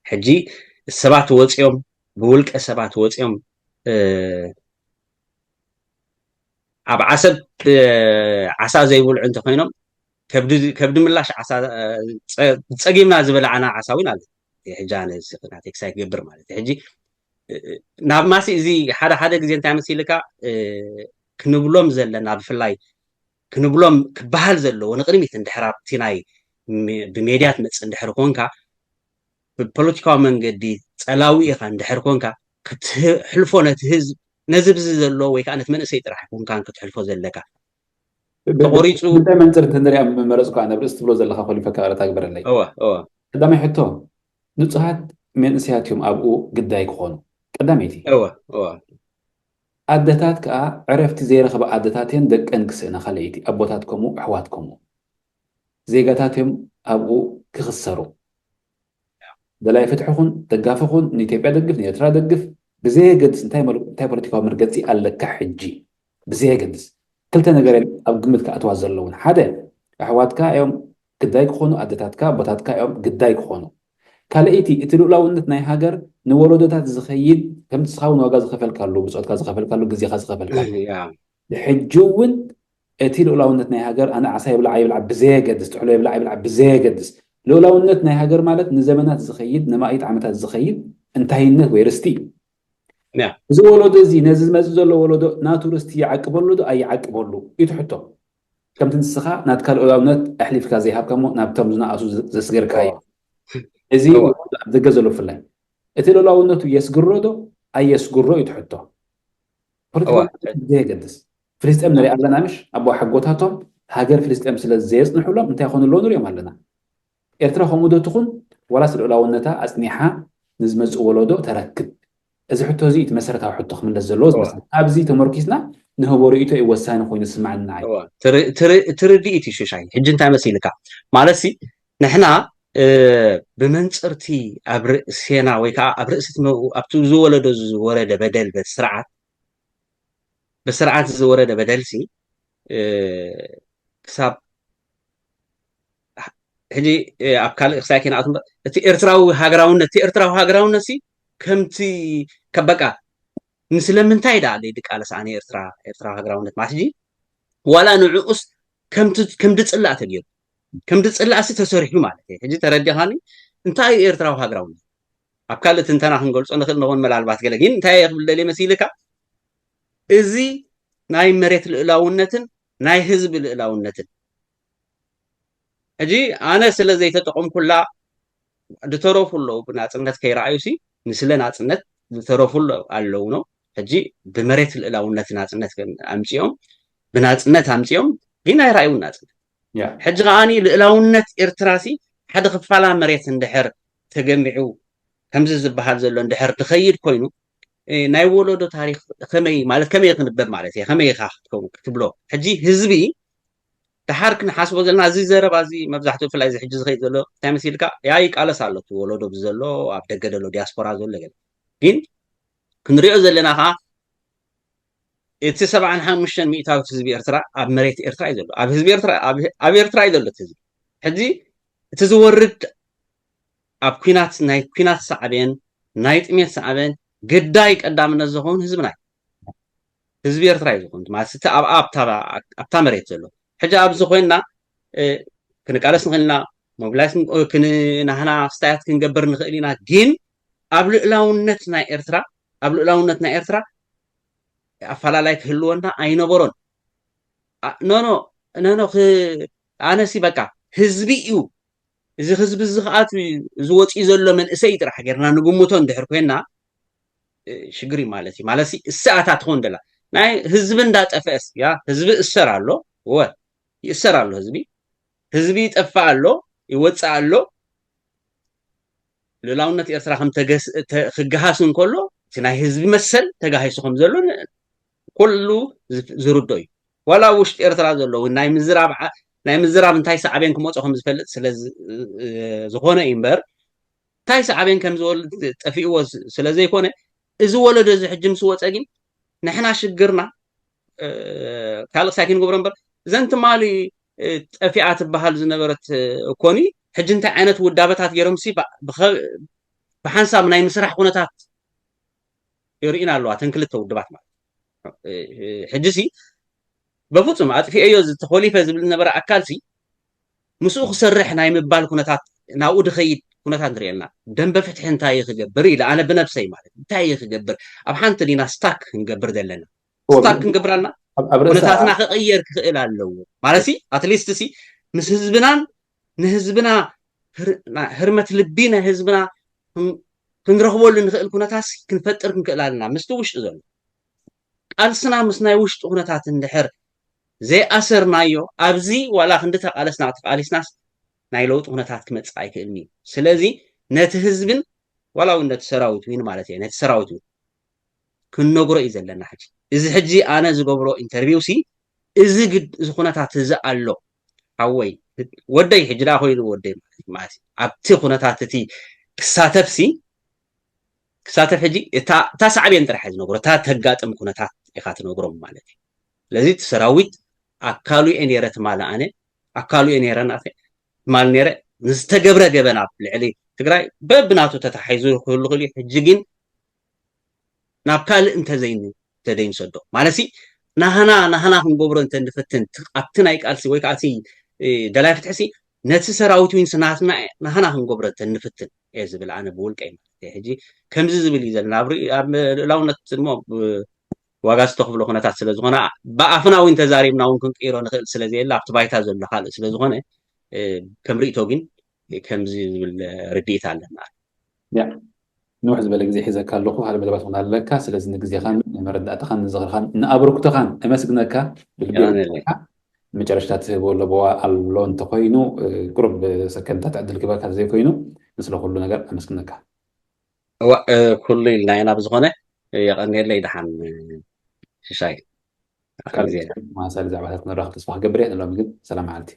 ሕጂ ሰባት ወፂኦም ብውልቀ ሰባት ወፂኦም ኣብ ዓሰብ ዓሳ ዘይብልዑ እንተኮይኖም ከብዲ ምላሽ ዓሳ ፀጊምና ዝበላዓና ዓሳ እውን ኣለ እዩ። ሕጂ ኣነ እዚ ናተይ ክሳይ ክገብር ማለት እዩ። ሕጂ ናብ ማሲ እዚ ሓደ ሓደ ግዜ እንታይ መሲልካ ክንብሎም ዘለና፣ ብፍላይ ክንብሎም ክበሃል ዘለዎ ንቅድሚት እንድሕር ኣብቲ ናይ ብሜድያ ትመፅእ እንድሕር ኮንካ፣ ብፖለቲካዊ መንገዲ ፀላዊ ኢኻ እንድሕር ኮንካ ክትሕልፎ ነቲ ህዝብ ነዚ ብዚ ዘሎ ወይ ከዓ ነቲ መንእሰይ ጥራሕ ኮንካን ክትሕልፎ ዘለካ ተቆሪፁ እንታይ መንፅር እንተንሪኣ መረፅ ከዓ ነብርእስ ትብሎ ዘለካ ኮሊፈካ ቃለታ ግበረለይ። እወ እወ ቀዳማይ ሕቶ ንፁሃት መንእሰያት እዮም ኣብኡ ግዳይ ክኾኑ ቀዳመይቲ እወ እወ ኣደታት ከዓ ዕረፍቲ ዘይረኸባ ኣደታት እየን ደቀን ክስእና ካልኣይቲ ኣቦታት ከምኡ ኣሕዋት ከምኡ ዜጋታት እዮም ኣብኡ ክኽሰሩ ደላይ ፍትሒ ኹን ደጋፊ ኹን ንኢትዮጵያ ደግፍ ንኤርትራ ደግፍ ብዘየገድስ እንታይ ፖለቲካዊ መርገፂ ኣለካ ሕጂ ብዘየገድስ ክልተ ነገር ኣብ ግምት ክኣትዋ ዘለውን ሓደ ኣሕዋትካ እዮም ግዳይ ክኾኑ ኣደታትካ ኣቦታትካ እዮም ግዳይ ክኾኑ ካልኣይቲ እቲ ልኡላውነት ናይ ሃገር ንወለዶታት ዝኸይድ ከምቲ ስኻ እውን ዋጋ ዝኸፈልካሉ ብፆትካ ዝኸፈልካሉ ግዜኻ ዝኸፈልካሉ ሕጂ እውን እቲ ልኡላውነት ናይ ሃገር ኣነ ዓሳ ይብላዕ ይብላዕ ብዘየገድስ ጥሕሎ ይብላዕ ይብላዕ ብዘየገድስ ልኡላውነት ናይ ሃገር ማለት ንዘመናት ዝኸይድ ንማእት ዓመታት ዝኸይድ እንታይነት ወይ ርስቲ እዩ እዚ ወለዶ እዚ ነዚ ዝመፅእ ዘሎ ወለዶ ናቱ ርስቲ ይዓቅበሉ ዶ ኣይዓቅበሉ እዩ ትሕቶ ከምቲ ንስኻ ናትካ ልኡላውነት ኣሕሊፍካ ዘይሃብካ ሞ ናብቶም ዝነኣሱ ዘስገርካ እዩ እዚ ኣብ ደገ ዘሎ ብፍላይ እቲ ልኡላውነቱ የስግሮ ዶ ኣየስግሮ እዩ ትሕቶ ፖለቲካ ዘየገድስ ፍልስጤም ንሪኣ ኣለና ምሽ ኣቦ ሓጎታቶም ሃገር ፍልስጤም ስለ ዘየፅንሕሎም እንታይ ይኾኑ ኣለዉ ንሪኦም ኣለና ኤርትራ ከምኡ ዶ ትኹን ዋላስ ልኡላውነታ ኣፅኒሓ ንዝመፅእ ወለዶ ተረክብ እዚ ሕቶ እዚ እቲ መሰረታዊ ሕቶ ክምለስ ዘለዎ ዝመስል ኣብዚ ተመርኪስና ንህቦ ርእቶ እዩ ወሳኒ ኮይኑ ዝስማዕኒ ንዓይ ትርድኢት እዩ ሽሻይ ሕጂ እንታይ መሲልካ ማለት ሲ ንሕና ብመንፅርቲ ኣብ ርእሴና ወይ ከዓ ኣብ ርእሲ ኣብቲ ዝወለዶ ዝወረደ በደል በቲ ስርዓት ብስርዓት ዝወረደ በደልሲ ክሳብ ሕጂ ኣብ ካልእ ክሳይ ከይንኣቱ እቲ ኤርትራዊ ሃገራውነት እቲ ኤርትራዊ ሃገራውነት ሲ ከምቲ ከበቃ ንስለምንታይ ደኣ ዘይድቃለስ ኣነ ኤርትራ ኤርትራዊ ሃገራውነት ማለት ሕጂ ዋላ ንዕኡስ ከም ድፅላእ ተገይሩ ከም ድፅላእ ሲ ተሰሪሑ ማለት እዩ ሕጂ ተረዲኻኒ እንታይ እዩ ኤርትራዊ ሃገራውነት ኣብ ካልእ ትንተና ክንገልፆ ንኽእል ንኾን መላልባት ገለ ግን እንታይ እየ ክብል ደልየ መሲልካ እዚ ናይ መሬት ልእላውነትን ናይ ህዝቢ ልእላውነትን ሕጂ ኣነ ስለ ዘይተጠቐምኩላ ዝተረፉ ኣለዉ ብናፅነት ከይረኣዩ ሲ ንስለ ናፅነት ዝተረፉ ኣለዉ ነው ሕጂ ብመሬት ልእላውነት ናፅነት ኣምፅኦም ብናፅነት ኣምፅኦም ግን ኣይረኣዩ ናፅነት ሕጂ ከዓኒ ልእላውነት ኤርትራ ሲ ሓደ ክፋላ መሬት እንድሕር ተገሚዑ ከምዚ ዝበሃል ዘሎ እንድሕር ትኸይድ ኮይኑ ናይ ወለዶ ታሪክ ከመይ ማለት ከመይ ክንበብ ማለት እየ ከመይ ኢኻ ክትከውን ክትብሎ ሕጂ ህዝቢ ድሓር ክንሓስቦ ዘለና እዚ ዘረባ እዚ መብዛሕትኡ ብፍላይ እዚ ሕጂ ዝኸይድ ዘሎ እንታይ መሲልካ ያ ይቃለስ ኣሎ እቲ ወለዶ ብዘሎ ኣብ ደገ ዘሎ ዲያስፖራ ዘሎ ገለ ግን ክንሪኦ ዘለና ከዓ እቲ ሰብዓን ሓሙሽተን ሚእታዊት ህዝቢ ኤርትራ ኣብ መሬት ኤርትራ እዩ ዘሎ ኣብ ህዝቢ ኤርትራ ኣብ ኤርትራ እዩ ዘሎ እቲ ህዝቢ ሕዚ እቲ ዝወርድ ኣብ ኩናት ናይ ኩናት ሳዕቤን ናይ ጥሜት ሳዕቤን ግዳይ ቀዳምነት ዝኸውን ህዝብና እዩ ህዝቢ ኤርትራ እዩ ዝኹን ማለት እቲ ኣብ ኣብታ መሬት ዘሎ ሕጂ ኣብዚ ኮይንና ክንቃለስ ንኽእል ኢና ሞቢላይዝ ክንናህና ስታያት ክንገብር ንኽእል ኢና ግን ኣብ ልእላውነት ናይ ኤርትራ ኣብ ልእላውነት ናይ ኤርትራ ኣፈላላይ ክህልወና ኣይነበሮን ኖኖ ኖኖ ኣነሲ በቃ ህዝቢ እዩ እዚ ህዝቢ እዚ ከኣት ዝወፅኡ ዘሎ መንእሰይ ጥራሕ ጌርና ንግምቶ እንድሕር ኮይና ሽግር እዩ ማለት እዩ ማለት እሰኣታ ትኾን ደላ ናይ ህዝቢ እንዳጠፈአስ ያ ህዝቢ እሰር ኣሎ ወ ይእሰር ኣሎ ህዝቢ ህዝቢ ይጠፍእ ኣሎ ይወፅእ ኣሎ ልእላውነት ኤርትራ ከም ክገሃስ እንከሎ እቲ ናይ ህዝቢ መሰል ተጋሂሱ ከም ዘሎ ኩሉ ዝርዶ እዩ ዋላ ውሽጢ ኤርትራ ዘለዉ ናይ ምዝራብ ናይ ምዝራብ እንታይ ሳዕቤን ክመፆ ከም ዝፈልጥ ስለ ዝኾነ እዩ እምበር እንታይ ሳዕቤን ከም ዝወልድ ጠፊእዎ ስለ ዘይኮነ እዚ ወለዶ እዚ ሕጂ ምስ ወፀ ግን ንሕና ሽግርና ካልእ ክሳይ ክንገብሮ እምበር እዘን ትማሊ ጠፊኣ ትበሃል ዝነበረት እኮኒ ሕጂ እንታይ ዓይነት ውዳበታት ገይሮም ሲ ብሓንሳብ ናይ ምስራሕ ኩነታት የርእዩና ኣለዋ እተን ክልተ ውድባት ማለት ሕጂ ሲ በፍፁም ኣጥፊአዮ ዝተኮሊፈ ዝብል ዝነበረ ኣካል ሲ ምስኡ ክሰርሕ ናይ ምባል ኩነታት ናብኡ ድኸይድ ኩነታት ንርኢ ኣለና። ደንበ ፍትሒ እንታይ እዩ ክገብር ኢለ ኣነ ብነብሰይ ማለት እንታይ እዩ ክገብር ኣብ ሓንቲ ዲና ስታክ ክንገብር ዘለና ስታክ ክንገብር ኣለና። ኩነታትና ክቕየር ክኽእል ኣለዎ ማለት ሲ ኣትሊስት ሲ ምስ ህዝብናን ንህዝብና ህርመት ልቢ ናይ ህዝብና ክንረኽበሉ ንኽእል ኩነታት ክንፈጥር ክንክእል ኣለና ምስቲ ውሽጢ ዘሎ ቃልስና ምስ ናይ ውሽጢ ኩነታት እንድሕር ዘይኣሰርናዮ ኣብዚ ዋላ ክንዲ ተቃለስና ተቃሊስናስ ናይ ለውጢ ኩነታት ክመፅእ ኣይክእልን እዩ። ስለዚ ነቲ ህዝብን ዋላ እውን ነቲ ሰራዊት ዊን ማለት እየ ነቲ ሰራዊት ዊን ክንነግሮ እዩ ዘለና። ሕጂ እዚ ሕጂ ኣነ ዝገብሮ ኢንተርቪው ሲ እዚ ግድ እዚ ኩነታት እዚ ኣሎ ሓወይ ወደይ ሕጂ ዳ ኮይኑ ወደይ ማለት ማለት ኣብቲ ኩነታት እቲ ክሳተፍ ሲ ክሳተፍ ሕጂ እታ ሳዕቤን ጥራሕ ዝነግሮ እታ ተጋጥም ኩነታት ኢኻ ትነግሮም ማለት እዩ። ስለዚ እቲ ሰራዊት ኣካሉ እየ ነረ ትማል ኣነ ኣካሉ እየ ነረ ናተ ትማል ነረ ንዝተገብረ ገበን ኣብ ልዕሊ ትግራይ በብናቱ ተታሒዙ ክህሉ ክእል እዩ። ሕጂ ግን ናብ ካልእ እንተዘይን ተደይንሰዶ ማለት ሲ ናህና ናህና ክንገብሮ እንተ ንፍትን ኣብቲ ናይ ቃልሲ ወይ ከዓ ደላይ ፍትሒ ሲ ነቲ ሰራዊት ዊንስ ናትና ናህና ክንገብሮ እንተ ንፍትን እየ ዝብል ኣነ ብውልቀይ ማለት እየ። ሕጂ ከምዚ ዝብል እዩ ዘለና ኣብ ልእላውነት እሞ ዋጋ ዝተኽብሎ ኩነታት ስለ ዝኾነ ብኣፍና እውን ተዛሪብና እውን ክንቅይሮ ንኽእል ስለ ዘየለ ኣብቲ ባይታ ዘሎ ካልእ ስለ ዝኾነ ከም ርእቶ ግን ከምዚ ዝብል ርድኢት ኣለና። ንውሕ ዝበለ ግዜ ሒዘካ ኣለኹ። ሓደ መደባት ኹን ኣለካ። ስለዚ ንግዜኻን መረዳእታኻን ንዝኽርኻን ንኣብርክቶኻን እመስግነካ ብልቢ። መጨረሽታ ትህቦ ኣለዎ ኣሎ እንተኮይኑ ቁሩብ ሰከንድታት ዕድል ክበካ ዘይኮይኑ ንስለ ኩሉ ነገር ኣመስግነካ። እዋ ኩሉ ኢልና ኢና ብዝኾነ የቐንየለይ ደሓን ሽሻይ። ማሳሊ ዛዕባታት ክንራኸብ ተስፋ ክገብር እየ። ንሎሚ ግን ሰላም መዓልቲ።